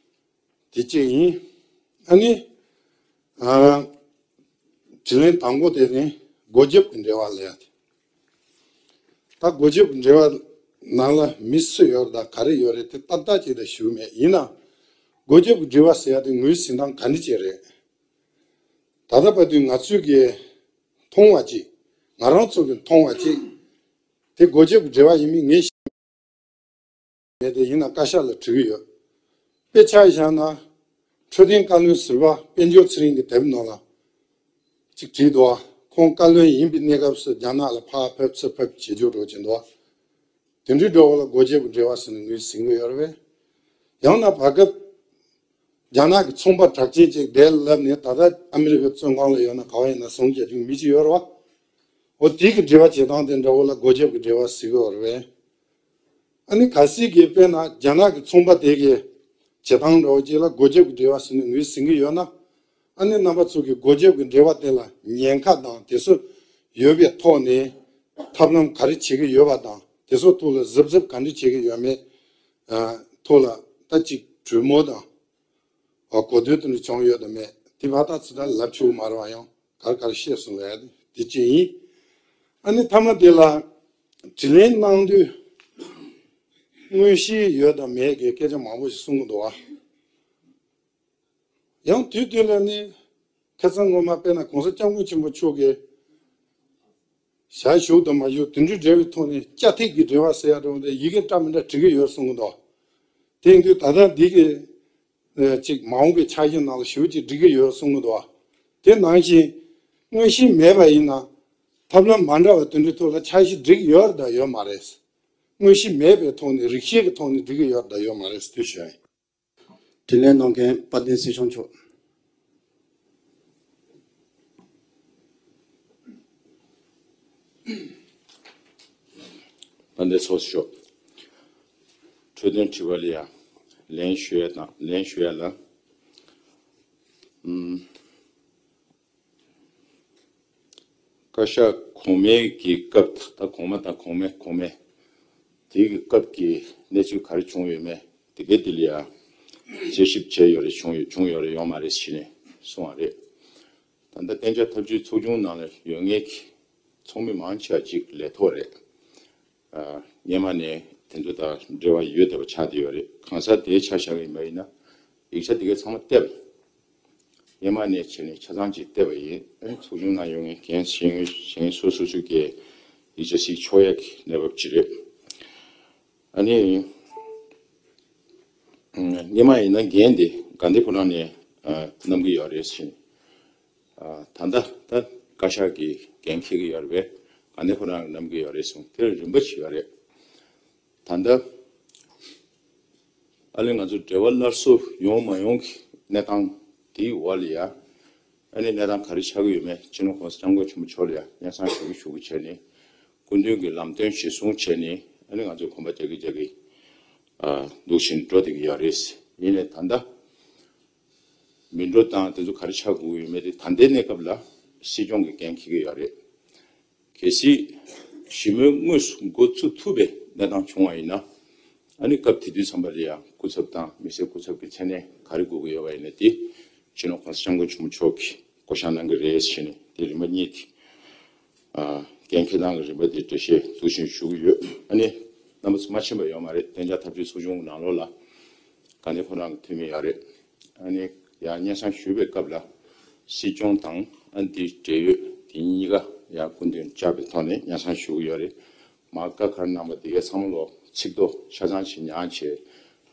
དེ་གཅིག་ཡིན། ཨ་ནི། ཨ། དྲིས་ལན་དང་པོ་དེ་ནི་སྒོ་རྒྱབ་ཀྱི་འབྲེལ་བ་ལབ་ཡ་དེ། ད་སྒོ་རྒྱབ་ཀྱི་འབྲེལ་བ་ནང་ལ་མི་སུ་ཡོད་དང་ག་རེ་ཡོད་རེད་དེ་ཏག་ཏག་ཅིག་ད་ཞུ་མེད། ཡིན་ན། སྒོ་རྒྱབ་ཀྱི་འབྲེལ་བ་ཟེར་ཡ་དེ་ངོས་ཟིན་སྟངས་ག་འདྲ་ཅིག་རེད། ད་ལྟ་བར་དུ་ང་ཚོས་ཀྱི་མཐོང་བ་ཅིག། ང་རང་ཚོ་གི་མཐོང་བ་ཅིག། དེ་སྒོ་རྒྱབ་ཀྱི་འབྲེལ་བ་ཡིན་མིན་ངས་ཤེས་མེད་དེ། ཡིན་ན་བཀའ་ཤག་ལ་དྲི་གི་ཡོད། དཔེ་ཆ་བཞག་ན། འཕྲོད་བསྟེན་བཀའ་བློན་ཟུར་པ་དཔལ་འབྱོར་ཚེ་རིང་གི་དེབ་ནང་ལ་ཅིག་བྲིས་འདུག་བ། ཁོང་བཀའ་བློན་ཡིན་པའི་གནས་སྐབས་སུ་རྒྱ་ནག་ལ་ཕར་ཕེབས་ཚུར་ཕེབས་བྱེད་རྒྱུ་འགྲོ་གྱིན་འདུག་བ། དེ་འདྲའི་འགྲོ་བ་ལ་སྒོ་རྒྱབ་ཀྱི་འབྲེལ་བ་ཟེར་ནས་ངོས་ཟིན་གི་ཡོད་རེད་པས། ཡང་ན་བར་སྐབས་རྒྱ་ནག་གི་ཚོང་པ་གྲགས་ཅན་ཅིག་དེ་ལབ་ནས་ད་ལྟ་ཨ་མི་རི་ཀའི་བཙོན་ཁང་ལ་ཡོད་ན་ག་བ་ཡིན་ན་བཟུང་བྱས་རྒྱུ་མི་ཅིག་ཡོད་རེད་བ། འོ་དེ་གི་འབྲེལ་བ་བྱེད་སྟངས་དེ་འདྲ་བོ་ལ་སྒོ་རྒྱབ་ཀྱི་འབྲེལ་བ་ཟེར་གི་ཡོད་རེད་པས། ཨ་ནི་གལ་སྲིད་ཀྱི་དཔེར་ན་རྒྱ་ནག་གི་ཚོང་པ་དེ་གི་བྱེད་སྟངས་འདྲ་བོ་ཅིག་ལ་སྒོ་རྒྱབ་ཀྱི་འབྲེལ་བ་ཟེར་ནས་ངོས་ཟིན་གི་ཡོད་ན། ཨ་ནི་རྣམ་པ་ཚོ་གི་སྒོ་རྒྱབ་ཀྱི་འབྲེལ་བ་དེ་ལ་ཉེན་ཁ་དང་དེ་ཚོ་ཡོད་པའི་ཐོག་ནས་ཐབས་ལམ་ག་རེ་བྱེད་ཀྱི་ཡོད་པ་དང་དེ་ཚོ་ཐོག་ལ་གཟབ་གཟབ་ག་འདྲ་བྱེད་ཀྱི་ཡོད་མེད་ཐོག་ལ་ད་ཅིག་གྲོས་མོལ་དང་གོ་བསྡུར་དེ་འདྲ་བྱུང་ཡོད་དམ་མེད་དེ་བར་ཐག་ཚིག་ཐག་ལབ་ཆོག་མ་རེད་བ། ཡང་ག་རེ་ག་རེ་བཤད་སོང་ལ་དེ་ཅི་ཡིན། ཨ་ནི་མཐའ་མ་དེ་ལ་དྲིས་ལན་གནང་དུས་དངོས་གཞི་ཡོད་དམ་མེད་ཀྱི་སྐད་ཆ་མང་པོ་ཞིག་གསུང་གི་འདུག་བ། ཡང་དུས་དུས་ལ་ནི་ཁ་སང་སྔོན་མ་དཔེར་ན་གོང་ས་སྐྱབས་མགོན་ཆེན་པོ་མཆོག་གིས་ཞལ་བཞུགས་དང་མ་བཞུགས་དེ་འདྲའི་འབྲེལ་བའི་ཐོག་ནས་ཅ་ཐིག་གི་འབྲེལ་བ་ཟེར་ཡ་འདྲ་བོ་དེ་ཡི་གེ་འདྲ་མི་འདྲ་འབྲི་གི་ཡོད་གསུང་གི་འདུག། དེ་ཡིན་དུས་ད་ལྟ་འདི་གི་ཅིག་མ་འོངས་པའི་འཆར་གཞི་ནང་ལ་ཞེ་པོ་ཅིག་འབྲི་གི་ཡོད་གསུང་གི་འདུག། དེ་ནང་བཞིན་དངོས་གཞི་མེད་པ་ཡིན་ན་ཐབས་ལམ་མ་འདྲ་བ་དེ་འདྲའི་ཐོག་ལ་འཆར་གཞི་འབྲི་གི་ཡོད་རེད་དང་ཡོད་མ་རེད། དངོས་གཞི་མེད་པའི་ཐོག་ནས་རིགས་ཤེས་ཀྱི་ཐོག་ནས་འབྲི་གི་ཡོད་རེད་དང་ཡོད་མ་རེད་ཟེར་དུས་ཞུ་ཡ་ཡིན། དྲིས་ལན་གནང་མཁན་དཔལ་ལྡན་སྲིད་སྐྱོང་མཆོག། དཔལ་ལྡན་ཚོགས་གཙོ་མཆོག། འཕྲོས་དོན་དྲི་བ་ལ་ཡང་ལན་ཞུ་ཡ་དང་ལན་ཞུ་ཡ་ལ། ཨུམ། བཀའ་ཤག་གོང་མའི་གི་སྐབས་ད་གོང་མ་དང་གོང་མའི་གོང་མའི་དེ་གི་སྐབས་ཀྱི་གནས་ཚུལ་ག་རེ་བྱུང་ཡོད་མེད་དེ་གའི་དེ་ལ་ཡང་དཔྱད་ཞིབ་བྱས་ཡོད་རེད། བྱུང་ཡོད་བྱུང་ཡོད་རེད་ཡོད་མ་རེད་ཟེར་ནས་གསུངས་པ་རེད། ད་ལྟ་གཏན་འཇགས་ཐབས་ཇུས་ཚོགས་ཆུང་ནང་ལ་ཡོད་མཁན་གྱི་ཚོགས་མི་མང་ཆེ་བ་ཅིག་ལས་ཐོག་རེད། ཨ། སྔོན་མ་ནས་དེ་ཚོ་དང་འབྲེལ་བ་ཡོད་བསྡད་པ་ཆགས་བསྡད་ཡོད་རེད། གང་ཟག་དེའི་ཆ་བཞག་གི་ཡིན་པ་ཡིན་ན་ཡིག་ཆ་དེ་གའི་ཚང་མ་བལྟས་པ། སྔོན་མ་ནས་བྱས་ནས་ཆ་ཚང་ཅིག་བལྟས་པ་ཡིན། ཨ་ནི་ཚོགས་ཆུང་ནང་ཡོད་མཁན་འགན་བཞེས་མཁན་བཞེས་མཁན་སོ་སོ་སོ་གིས་ཡིག་ཆ་གཟིགས་ཆོག་ཡག་གི་གནས་བབ་ཅིག་རེད། ཨ་ནི། སྔོན་མ་ཡིན་ན་འགན་དེ་དགའ་ལྡན་ཕོ་བྲང་ནས་བསྣམས་ཀྱི་ཡོད་རེད་ཟེར། ད་ལྟ་ད་བཀའ་ཤག་གིས་འགན་འཁྱེར་གྱི་ཡོད་རེད་པས། དགའ་ལྡན་ཕོ་བྲང་གིས་བསྣམས་ཀྱི་ཡོད་རེད་གསུངས། དེར་རིམ་པ་ཞིག་ཡོད་རེད། ད་ལྟ་ཨ་ལས་ང་ཚོ་འབྲེལ་བ་སླར་གསོ་ཡོང་མ་ཡོང་གི་གནས་སྟངས་དེའི་འོག་ལ་ཡ། ཨ་ནི་གནས་སྟངས་ག་རེ་ཆགས་ཀྱི་ཡོད་མེད་སྤྱི་ནོར་༸གོང་ས་༸སྐྱབས་མགོན་ཆེན་པོ་མཆོག་ལ་ཡ་སྙན་སེང་ཞུ་གི་ཞུ་གི་བྱས་ནས། སྐུ་མདུན་གྱི་ལམ་སྟོན་གཞིར་བཟུང་བྱས་ནས་ཨ་ནི་ང་ཚོས་གོམ་པ་རྒྱག་གི་རྒྱག་གི་འདུག་བཞིན་འགྲོ་བསྡད་ཀྱི་ཡོད་རེད། ཡིན་ནའི་ད་ལྟ་མི་འགྲོ་སྟངས་དེ་ཚོ་ག་རེ་ཆགས་དགོས་ཀྱི་ཡོད་མེད་དེ་ད་ལྟའི་གནས་སྐབས་ལ་སྲིད་སྐྱོང་གིས་འགན་འཁྱེར་གྱི་ཡོད་རེད། གལ་སྲིད་ཞི་མོལ་དངོས་སུ་འགོ་ཚུགས་ཐུབ་པའི་གནས་སྟངས་བྱུང་བ་ཡིན་ན། ཨ་ནི་སྐབས་དེ་དུས་ཙམ་པ་ལ་ཡང་སྐུ་ཚབ་དང་མི་སེར་སྐུ་ཚབ་ཀྱི་མཚན་གནས་ག་རེ་དགོས་ཀྱི་ཡོད་པ་ཡིན་ན་དེ་སྤྱི་ནོར་གོང་ས་སྐྱབས་མགོན་ཆེན་པོ་མཆོག་གིས་བསྐོ་བཞག་གནང་གི་རེད་ཟེར་ནས་དེ་རིམ་པ་གཉིས་དེ་འགན་འཁྱེར་སྟངས་ཀྱི་རིམ་པ་དེ་འགྲེལ་བཤད་འདུག་བཞིན་ཞུ་གི་ཡོད། ཨ་ནི་རྣམ་པ་ཚོ་མ་ཕྱིན་པ་ཡོད་མ་རེད། གཏན་འཇགས་ཐབས་ཇུས་ཚོགས་ཆུང་གི་ནང་ལོགས་ལ་དགའ་ལྡན་ཕོ་བྲང་གི་འཐུས་མི་ཡོད་རེད། ཨ་ནི་ཡང་སྙན་སེང་ཞུས་པའི་སྐབས་ལ་སྲིད་སྐྱོང་དང་ཨ་ནི་དེའི་འབྲེལ་ཡོད་དེ་གཉིས་ཀ་ཡང་སྐུ་མདུན་བཅར་བའི་ཐོག་ནས་སྙན་སེང་ཞུ་གི་ཡོད་རེད། མ་བཀའ་ག་རེ་གནང་པ་དེ་གའི་ཚང་མ་ལོ་ཚིག་ཐོ་ཆ་ཚང་ཞིག་ཉར་བྱས་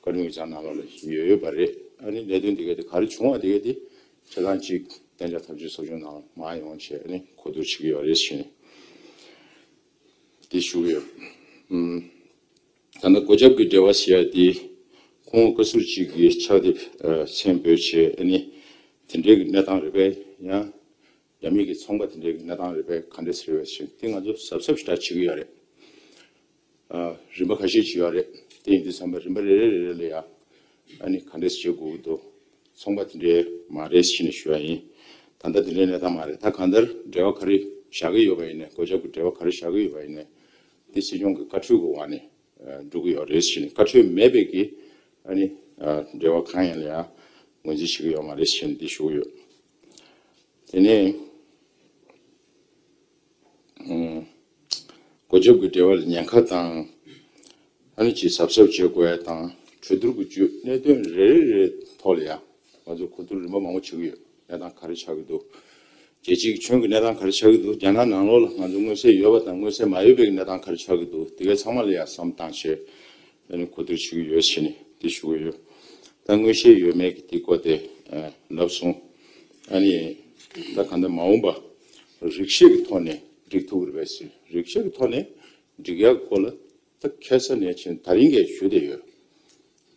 བཀའ་དྲུང་ཡིག་ཚང་ནང་ལོགས་ལ་ཡོད་ཡོད་པ་རེད། ཨ་ནི་ལས་དོན་དེ་གའི་དེ་ག་རེ་བྱུང་བ་དེ་གའི་དེ་ཆ་ཚང་གཅིག་གཏན་འཇགས་ཐབས་ཇུས་ཚོགས་ཆུང་ནང་མར་ཡོང་བྱས་ཨ་ནི་གོ་བསྡུར་བྱེད་ཀྱི་ཡོད་རེད་ཞེས་དེ་ཞུ་གི་ཡོད། ད་ལྟ་སྒོ་རྒྱབ་ཀྱི་འབྲེལ་བ་ཟེར་ཡ་དེ་ཁོང་བཀའ་ཟུར་གཅིག་གིས་ཕྱག་དེབ་མཚན་འབོད་བྱས་ཨ་ནི་དེ་འབྲེལ་གྱི་གནས་སྟངས་རེད་པས། ཡང་རྒྱ་མི་གི་ཚོང་པ་དེ་འབྲེལ་གྱི་གནས་སྟངས་རེད་པས། ག་འདྲས་རེད་པས་ཞེས་དེ་ང་ཚོ་གཟབ་གཟབ་ཞེ་དྲག་བྱེད་ཀྱི་ཡོད་རེད། རིམ་པ་ཁ་ཤས་ཅིག་ཡོད་རེད། དེ་ཡིན་དུས་ཙམ་པ་རིམ་པ་རེ་རེ་རེ་རེ་ལ་ཡ་ཨ་ནི་ག་འདྲས་བྱེད་དགོས་ཀྱི་འདུག་ཚོང་པ་དེ་འདྲའི་མ་རེད་ཟེར་ནས་ཞུ་བ་ཡིན། ད་ལྟ་དེ་འདྲའི་གནས་སྟངས་མ་རེད། ད་གང་ལྟར་འབྲེལ་བ་ག་རེ་བཞག་གི་ཡོད་པ་ཡིན་ནའི་སྒོ་རྒྱབ་ཀྱི་འབྲེལ་བ་ག་རེ་བཞག་གི་ཡོད་པ་ཡིན་ནའི་དེ་སྲིད་སྐྱོང་གི་བཀའ་འཁྲོལ་གྱི་འོག་ནས་འགྲོ་གི་ཡོད་རེད་ཟེར་ནས། བཀའ་འཁྲོལ་མེད་པའི་གི་ཨ་ནི་འབྲེལ་བ་གང་ཡིན་ལ་ཡང་ངོས་འཛིན་བྱེད་ཀྱི་ཡོད་མ་རེད་ཟེར་ནས་དེ་ཞུ་གི་ཡོད། དེ་ནས་སྒོ་རྒྱབ་ཀྱི་འབྲེལ་བ་ལ་ཉེན་ཁ་དང་ཨ་ནི་ཅིག་གཟབ་གཟབ་བྱེད་དགོས་ཡ་དང་གྲོས་བསྡུར་གྱི་བརྒྱུད་གནད་དོན་རེ་རེ་རེའི་ཐོག་ལ་ཡང་ང་ཚོ་གོ་བསྡུར་རིམ་པ་མང་པོ་བྱེད་ཀྱི་ཡོད། གནས་སྟངས་ག་རེ་ཆགས་ཀྱི་འདུག་རྒྱལ་སྤྱིའི་ཁྱོན་གྱི་གནས་སྟངས་ག་རེ་ཆགས་ཀྱི་འདུག་རྒྱ་ནག་ནང་ལོགས་ལ་ང་ཚོ་མངོན་གསལ་ཡོད་པ་དང་མངོན་གསལ་མ་ཡོད་པའི་གནས་སྟངས་ག་རེ་ཆགས་ཀྱི་འདུག་དེ་གའི་ཚང་མ་ལ་ཡང་བསམ་བཏང་བྱས་ཨ་ནི་གོ་བསྡུར་བྱེད་ཀྱི་ཡོད་ཟེར་ནས་དེ་ཞུ་གི་ཡོད། ད་མངོན་གསལ་ཡོད་མེད་ཀྱི་དེ་སྐོར་དེ་ལབ་སོང་། ཨ་ནི་ད་གང་ལྟར་མ་འོངས་པ་རིགས་ཤེས་ཀྱི་ཐོག་ནས་འགྲིག་ཐུབ་ཀྱི་རེད་པས་ཟེར། རིགས་ཤེས་ཀྱི་ཐོག་ནས་འགྲིག་ཡག་སྐོར་ལ་ད་ཁ་སང་ནས་བྱས་ད་རིང་གས་ཞུ་བསྡད་ཡོད།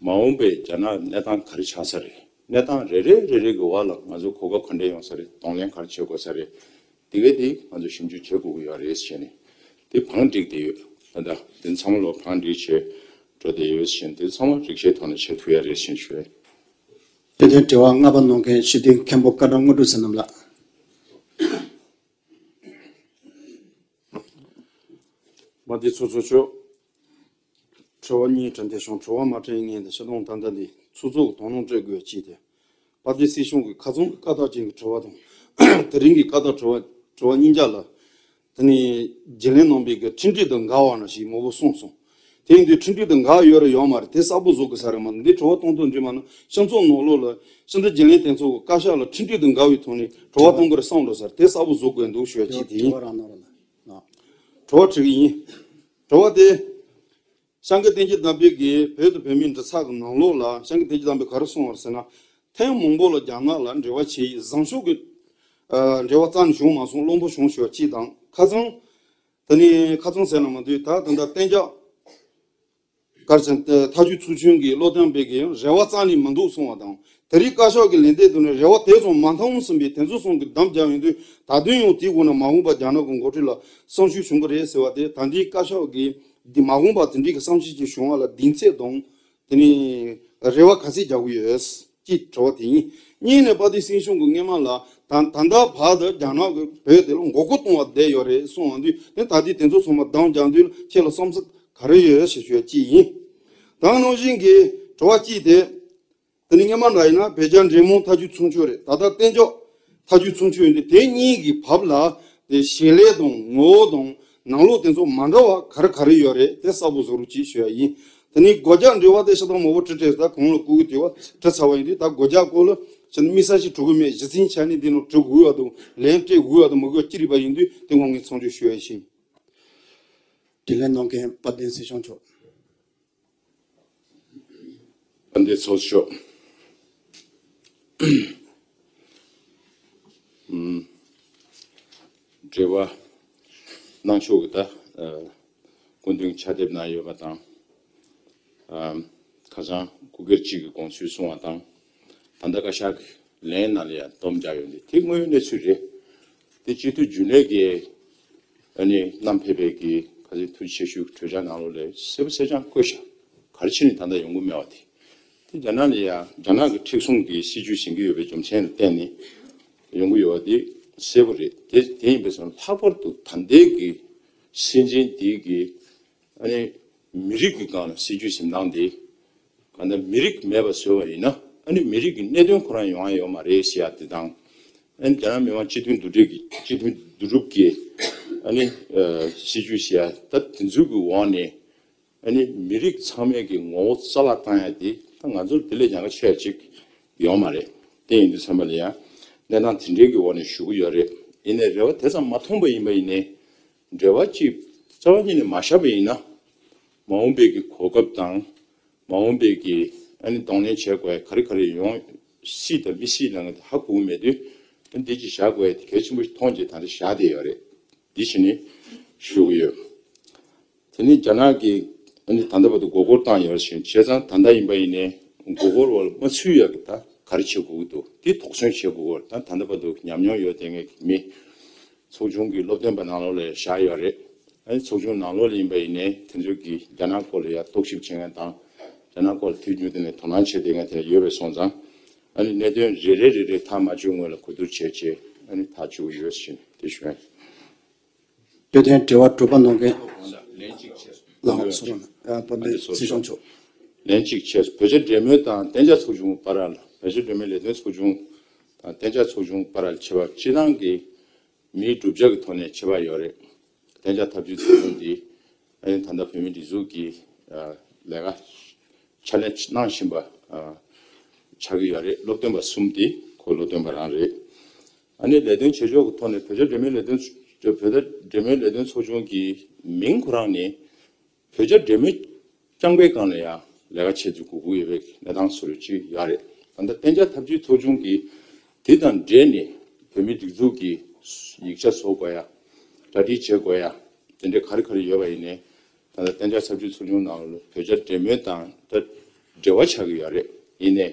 མ་འོངས་པའི་རྒྱ་ནག་གནས་སྟངས་ག་རེ་ཆགས་ས་རེད། གནས་སྟངས་རེ་རེ་རེ་རེ་གི་འོག་ལ་ང་ཚོ་གོ་སྐབས་ག་འདྲས་ཡོང་ས་རེད། གདོང་ལེན་ག་རེ་བྱེད་དགོས་ས་རེད། དེ་གས་དེ་ང་ཚོ་ཞིབ་འཇུག་བྱེད་དགོས་ཀྱི་ཡོད་རེད་ཟེར་ནས་དེ་བང་བསྒྲིགས་བསྡད་ཡོད། ད་ལྟ་དེ་ཚང་མ་ལོ་བང་བསྒྲིགས་བྱས་འགྲོ་བསྡད་ཡོད་ཟེར་ནས་དེ་ཚང་མ་རིགས་ཤེས་ཐོག་ནས་བྱེད་ཐུབ་ཡ་རེད་ཟེར་ནས་ཞུ་ཡ། དེ་དོན་དྲི་བ་ལྔ་པ་གནང་མཁན་སྤྱི་འཐུས་མཁན་པོ་བཀའ་དྲིན་དངོས་གྲུབ་ཟེར་རྣམས་ལགས། དཔལ་ལྡན་ཚོགས་གཙོ་མཆོག་དྲི་བ་གཉིས་དྲན་ཏེ་བྱུང་། དྲི་བ་མ་དྲན་ངེས་དེ་ཤ་དོང་ད་ལྟ་འདི་ཚོགས་གཙོ་གི་དོ་སྣང་སྤྲད་དགོས་ཅིག་དེ། དཔལ་ལྡན་སྲིད་སྐྱོང་གི་ཁ་ཚང་གི་བཀའ་རྟགས་ཅན་གྱི་དྲི་བ་དང་། དེ་རིང་གི་བཀའ་རྟགས་དྲི་བ་དྲི་བ་གཉིས་ཀ་ལ། དེ་ནས་རྒྱུན་ལས་གནང་བའི་གི་ཁྲིམས་སྒྲིག་དང་འགལ་བ་ན་ཞིག་མང་པོ་གསུངས་སོང་། དེ་ཡིན་དུས་ཁྲིམས་སྒྲིག་དང་འགལ་ཡོད་རེད་ཡོད་མ་རེད་དེ་གསལ་པོ་བཟོ་དགོས་ས་རེད་མ་གཏོགས་འདི་དྲི་བ་གཏོང་དོན་འདྲི་མ་ན་སྤྱི་ཚོགས་ནང་ལོགས་ལ་སྤྱི་འཐུས་རྒྱུན་ལས་དེ་ཚོ་གི་བཀའ་ཤག་ལ་ཁྲིམས་སྒྲིག་དང་འགལ་བའི་ཐོག་ནས་དྲི་བ་གཏོང་དགོས་རེད་བསམ་འགྲོ་ས་རེད་དེ་གསལ་པོ་བཟོ་དགོས་འདུག་ཞུ་ཡ་གཅིག་དེ་ཡིན། དྲི་བ་རང་གནང་རོགས་གནང་། དྲི་བ་དྲི་གི་ཡིན། དྲི་བ་དེ། སྐྱབས་མགོན་བསྟན་འཛིན་རྣམ་པའི་གི་བོད་དང་བོད་མིའི་འབྲེལ་ཚགས་ཀྱི་ནང་ལོགས་ལ་སྐྱབས་མགོན་བསྟན་འཛིན་རྣམ་པས་ག་རེ་གསུངས་པ་རེད་ཟེར་ན། ཐེངས་མང་པོ་ལ་རྒྱ་ནག་ལ་འབྲེལ་བ་བྱས་ཡིན་བཟང་ཕྱོགས་ཀྱི་ཨ་འབྲེལ་བ་རྩ་ནས་བྱུང་མ་སོང་། བློ་འབོར་བྱུང་ཞེས་པ་གཅིག་དང་ཁ་སང་། དེ་ནས་ཁ་སང་ཟེར་ན་མ་འདུག་ད་ད་ལྟ་གཏན་འཇགས་ག་རེ་ཟེར་ན་ཐག་གཅོད་ཚོགས་ཆུང་གི་བློ་བསྟན་པའི་གི་རེ་བ་རྩ་ནས་མི་འདུག་གསུངས་པ་དང་དེ་རིང་བཀའ་ཤག་གི་ལན་འདེབས་དུ་ནས་རེ་བ་དེ་ཙམ་མ་འཐོན་ཟིན་པའི་དེ་ཚོ་གསུམ་གྱི་བདམས་བརྒྱབ་ཡོང་དུས་ད་དུང་ཡང་དེའི་སྒོ་ནས་མ་འོངས་པ་རྒྱ་ནག་གི་འགོ་ཁྲིད་ལ་བསམ་ཤུགས་བྱུང་གི་རེད་ཟེར་བ་དེ་ད་ལྟའི་བཀའ་ཤག་གི་འདི་མ་འོངས་པ་དེ་འདྲའི་གི་བསམ་ཤེས་ཅིག་བྱུང་བ་ལ་གདེང་ཚོད་དང་དེ་ནས་རེ་བ་ག་ཚད་རྒྱག་གི་ཡོད། གཅིག་དྲི་བ་དེ་ཡིན། གཉིས་ནས་དཔལ་ལྡན་སྲིད་སྐྱོང་གི་སྔོན་མ་ལ་ད་ད་ལྟ་བར་དུ་རྒྱ་ནག་གིས་བོད་དེ་ལ་མགོ་སྐོར་གཏོང་བ་བསྡད་ཡོད་རེད་གསུངས་པ་འདི་དེ་ད་ལྟའི་དེ་ཚོ་ཚང་མ་བདམས་རྒྱག་དུས་ཁྱེད་ལ་བསམ་ཚུལ་ག་རེ་ཡོད་ཞེས་ཞུ་ཡ་གཅིག་ཡིན། ད་ནང་བཞིན་གྱི་དྲི་བ་གཅིག་དེ། དེ་ནི་སྔོན་མ་འདྲ་ཡིན་ན་བོད་རྒྱ་འབྲེལ་མོལ་ཐག་གཅོད་ཚོགས་ཆུང་རེད། ད་ལྟ་གཏན་འཇགས་ཐག་གཅོད་ཚོགས་ཆུང་ཡིན་དུས་དེ་གཉིས་ཀྱི་བར་ལ་དེ་བྱེད་ལས་དང་ངོ་བོ་དང་ནང་ལོགས་དེ་ཚོ་མ་འདྲ་བ་ག་རེ་ག་རེ་ཡོད་རེད་དེ་གསལ་པོ་བཟོ་རོགས་གྱིས་ཞུ་ཡ་ཡིན། དེ་ནི་སྒོ་རྒྱག་འབྲེལ་བ་དེ་ཤ་སྟག་མང་པོ་དྲི་དྲིས་ད་གོང་ལ་བསྐུར་གི་དེ་བ་དྲི་ཚར་བ་ཡིན་དུས་ད་སྒོ་རྒྱག་སྐོར་ལ་ཕྱིན་དམིགས་བསལ་ཞིག་དྲི་དགོས་མེད། གཞི་རྩའི་ཆ་ནས་འདི་ནང་དྲི་དགོས་བ་དང་ལན་སྤྲད་དགོས་བ་དང་མི་དགོས་ཅི་རིགས་པ་ཡིན་དུས་དེ་ངོ་ངས་མཚམས་འཇོག་ཞུ་ཡ་ཡིན། དྲིས་ལན་གནང་མཁན་དཔལ་ལྡན་སྲིད་སྐྱོང་མཆོག་དཔལ་ལྡན་ཚོགས་གཙོ་མཆོག་ཨུམ། འབྲེལ་བ་གནང་ཕྱོགས་ཀྱི་ད་ཨ་སྐུ་མདུན་ཕྱག་དེབ་ནང་ཡོད་པ་དང་། ཨ་ཁ་སང་སྐུ་སྒེར་གཅིག་གི་དགོངས་ཚུལ་གསུང་བ་དང་། ད་ལྟ་བཀའ་ཤག་གི་ལན་ནང་ལ་ཡང་སྡོམ་རྒྱག་ཡོད་འདི་དེ་དངོས་ཡོད་གནས་ཚུལ་རེད། དེ་སྤྱི་འཐུས་རྒྱུན་ལས་ཀྱི་ ཨ་ནི་བསྣམས་ཕེབས་པའི་གི་ཁ་སང་ཐུགས་རྗེ་ཆེ་ཞུ་གྲོས་འཆར་ནང་ལོགས་ལ་གསལ་པོ་གསལ་རྐྱང་བཀོད་ཤག་ག་རེ་བྱས་ནས་ད་ལྟ་ཡོང་གི་མེད་པ་དེ། དེ་རྒྱ་ནག་ལ་ཡ་རྒྱ་ནག་གི་མཁྲེགས་བཟུང་གི་སྲིད་ཇུས་འཛིན་གྱི་ཡོད་པའི་རྒྱུ་མཚན་ལ་བརྟེན་ནས་ཡོང་གི་ཡོད་པ་དེ་གསལ་པོ་རེད། དེ་དེ་ཡིན་པས་སོང་ལྷག་པར་དུ་ད་ལྟའི་གི་སྲིད་འཛིན་འདི་གི་ཨ་ནི་མི་རིགས་ཀྱི་སྒང་ལ་སྲིད་ཇུས་འཛིན་སྟངས་དེ་གང་ལྟར་མི་རིགས་མེད་པ་བཟོས་པ་ཡིན་ན་ཨ་ནི་མི་རིགས་ཀྱི་གནད་དོན་ཁོ་རང་ཡོང་ཡ་ཡོད་མ་རེད་ཟེར་ཡ་དེ་དང་། ཨ་ནི་རྒྱ་ནག་མི་དམངས་སྤྱི་མཐུན་བསྡུ་སྒྲིག་གི་སྤྱི་མཐུན་བསྡུ་སྒྲུབ་ཀྱི་ཨ་ནི་ཨ་སྲིད་ཇུས་ཟེར་ཡ་ད་དེ་ཚོའི་གི་འོག་ནས། ཨ་ནི་མི་རིགས་ཚང་མའི་གི་ངོ་བོ་རྩ་བརླག་བཏང་ཡ་དེ་ད་ང་ཚོར་དེ་ལས་ཉེན་ཁ་ཆེ་ཡ་ཅིག་ཡོད་མ་རེད། དེ་ཡིན་དུས་ཙམ་པ་ལ་ཡང་གནས་སྟངས་དེ་འདྲའི་གི་འོག་ནས་ཞུ་གི་ཡོད་རེད། ཡིན་ནའི་རེ་བ་དེ་ཙམ་མ་མཐོང་པ་ཡིན་པ་ཡིན་ནའི་འབྲེལ་བ་ཅིག་རྩ་བ་ཉིད་ནས་མ་བཞག་པ་ཡིན་ན་མ་འོངས་པའི་གི་གོ་སྐབས་དང་མ་འོངས་པའི་གི་ཨ་ནི་གདོང་ལེན་བྱེད་དགོས་ཡ་ག་རེ་ག་རེ་ཡོང་སྲིད་དང་མི་སྲིད་ལ་ང་ད་ཧ་གོ་གི་མེད་དུས་ཨ་ནི་འདི་ཅིག་བཞག་དགོས་ཡ་དེ་གལ་ཆེན་པོ་ཞིག་མཐོང་རྗེས་ད་ལྟ་བཞག་བསྡད་ཡོད་རེད། འདི་བྱས་ནས་ཞུ་གི་ཡོད། དེ་ནི་རྒྱ་ནག་གིས་ཨ་ནི་ད་ལྟ་བར་དུ་མགོ་སྐོར་བཏང་ཡོད་ཞིང་བྱས་ཙང་ད་ལྟ་ཡིན་པ་ཡིན་ནའི་མགོ་སྐོར་བར་མ་ཚུད་ཡག་གི་ད་ག་རེ་བྱེད་དགོས་ཀྱི་འདུག་འདི་དོགས་ཟོན་བྱེད་དགོས་ཀྱི་ད་ད་ལྟ་བར་དུ་ཉམས་མྱོང་ཡོད་དེ་ངས་མི་ཚོགས་ཆུང་གི་སློབ་སྟོན་པ་ནང་ལོགས་ལ་བཞག་ཡོད་རེད། ཨ་ནི་ཚོགས་ཆུང་ནང་ལོགས་ལ་ཡིན་པ་ཡིན་ནའི་དེ་ཚོ་གིས་རྒྱ་ནག་སྐོར་ལ་ཡ་རྟོག་ཞིབ་བྱེད་མཁན་དང་རྒྱ་ནག་སྐོར་ལ་དུས་རྒྱུན་དུ་ནས་དོ་སྣང་བྱེད་བསྡད་མཁན་དེ་ཡོད་པས་སོང་ཙང་ཨ་ནི་གནད་དོན་རེ་རེ་རེ་རེ་ཐག་མ་གཅོད་སྔོན་ལ་གོ་བསྡུར་བྱས་རྗེས་ཨ་ནི་ཐག་གཅོད་ཀྱི་ཡོད་ཟེར་ནས་དེ་ཞུ་ཡ་ཡིན། འཕྲོད་བསྟེན་འབྲེལ་བ་གྲུབ་པ་གནང་མཁན་ལགས་སོ་ར་ཨ་བོད་མི་སྲིད་སྐྱོང་མཆོག་ལན་གཅིག་བྱས། བོད་རྒྱ་འབྲེལ་མོལ་དང་གཏན་འཇགས་ཚོགས་ཆུང་བར་ལ་བོད་རྒྱ་འབྲེལ་མོལ་ལས་དོན་ཚོགས་ཆུང་དང་གཏན་འཇགས་ཚོགས་ཆུང་བར་ལ་ཁྱད་པར་སྤྱི་བཏང་གི་མིའི་གྲུབ་ཆ་གི་ཐོག་ནས་ཁྱད་པར་ཡོད་རེད། གཏན་འཇགས་ཐབས་ཇུས་ཚོགས་ཆུང་འདི་ཨ་ནི་ད་ལྟ་བོད་མིའི་སྒྲིག་འཛུགས་ཀྱི་ལས་ཀ་ཕྱག་ལས་གནང་བཞིན་པ་ཆགས་ཀྱི་ཡོད་རེད། སློབ་སྟོན་པ་གསུམ་དེ་ཁོ་སློབ་སྟོན་པ་རང་རེད། ཨ་ནི་ལས་དོན་བྱེད་ཕྱོགས་ཀྱི་ཐོག་ནས་བོད་རྒྱ་འབྲེལ་མོལ་ལས་དོན་བོད་རྒྱ་འབྲེལ་མོལ་ལས་དོན་ཚོགས་ཆུང་གི་མིང་ཁོ་རང་ནས་བོད་རྒྱ་འབྲེལ་མོལ་རྐྱང་པའི་སྒང་ལ་ཡང་ལས་ཀ་བྱེད་དུ་འགྲོ་གི་ཡོད་པའི་གནས་སྟངས་བཟོ་འདྲ་ཅིག་ཡོད་རེད། ད་ལྟ་གཏན་འཇགས་ཐབས་ཇུས་ཚོགས་ཆུང་གིས་དེ་དང་འབྲེལ་ནས་བོད་མིའི་སྒྲིག་འཛུགས་ཀྱི་ཡིག་ཆ་བཟོ་དགོས་ཡ། གྲ་སྒྲིག་བྱེད་དགོས་ཡ། དེ་འདྲའི་ག་རེ་ག་རེ་ཡོད་པ་ཡིན་ནའི་ད་ལྟ་གཏན་འཇགས་ཐབས་ཇུས་ཚོགས་ཆུང་ནང་ལ་བོད་རྒྱ་འབྲེལ་མོལ་དང་ད་འབྲེལ་བ་ཆགས་ཀྱི་ཡོད་རེད། ཡིན་ནའི་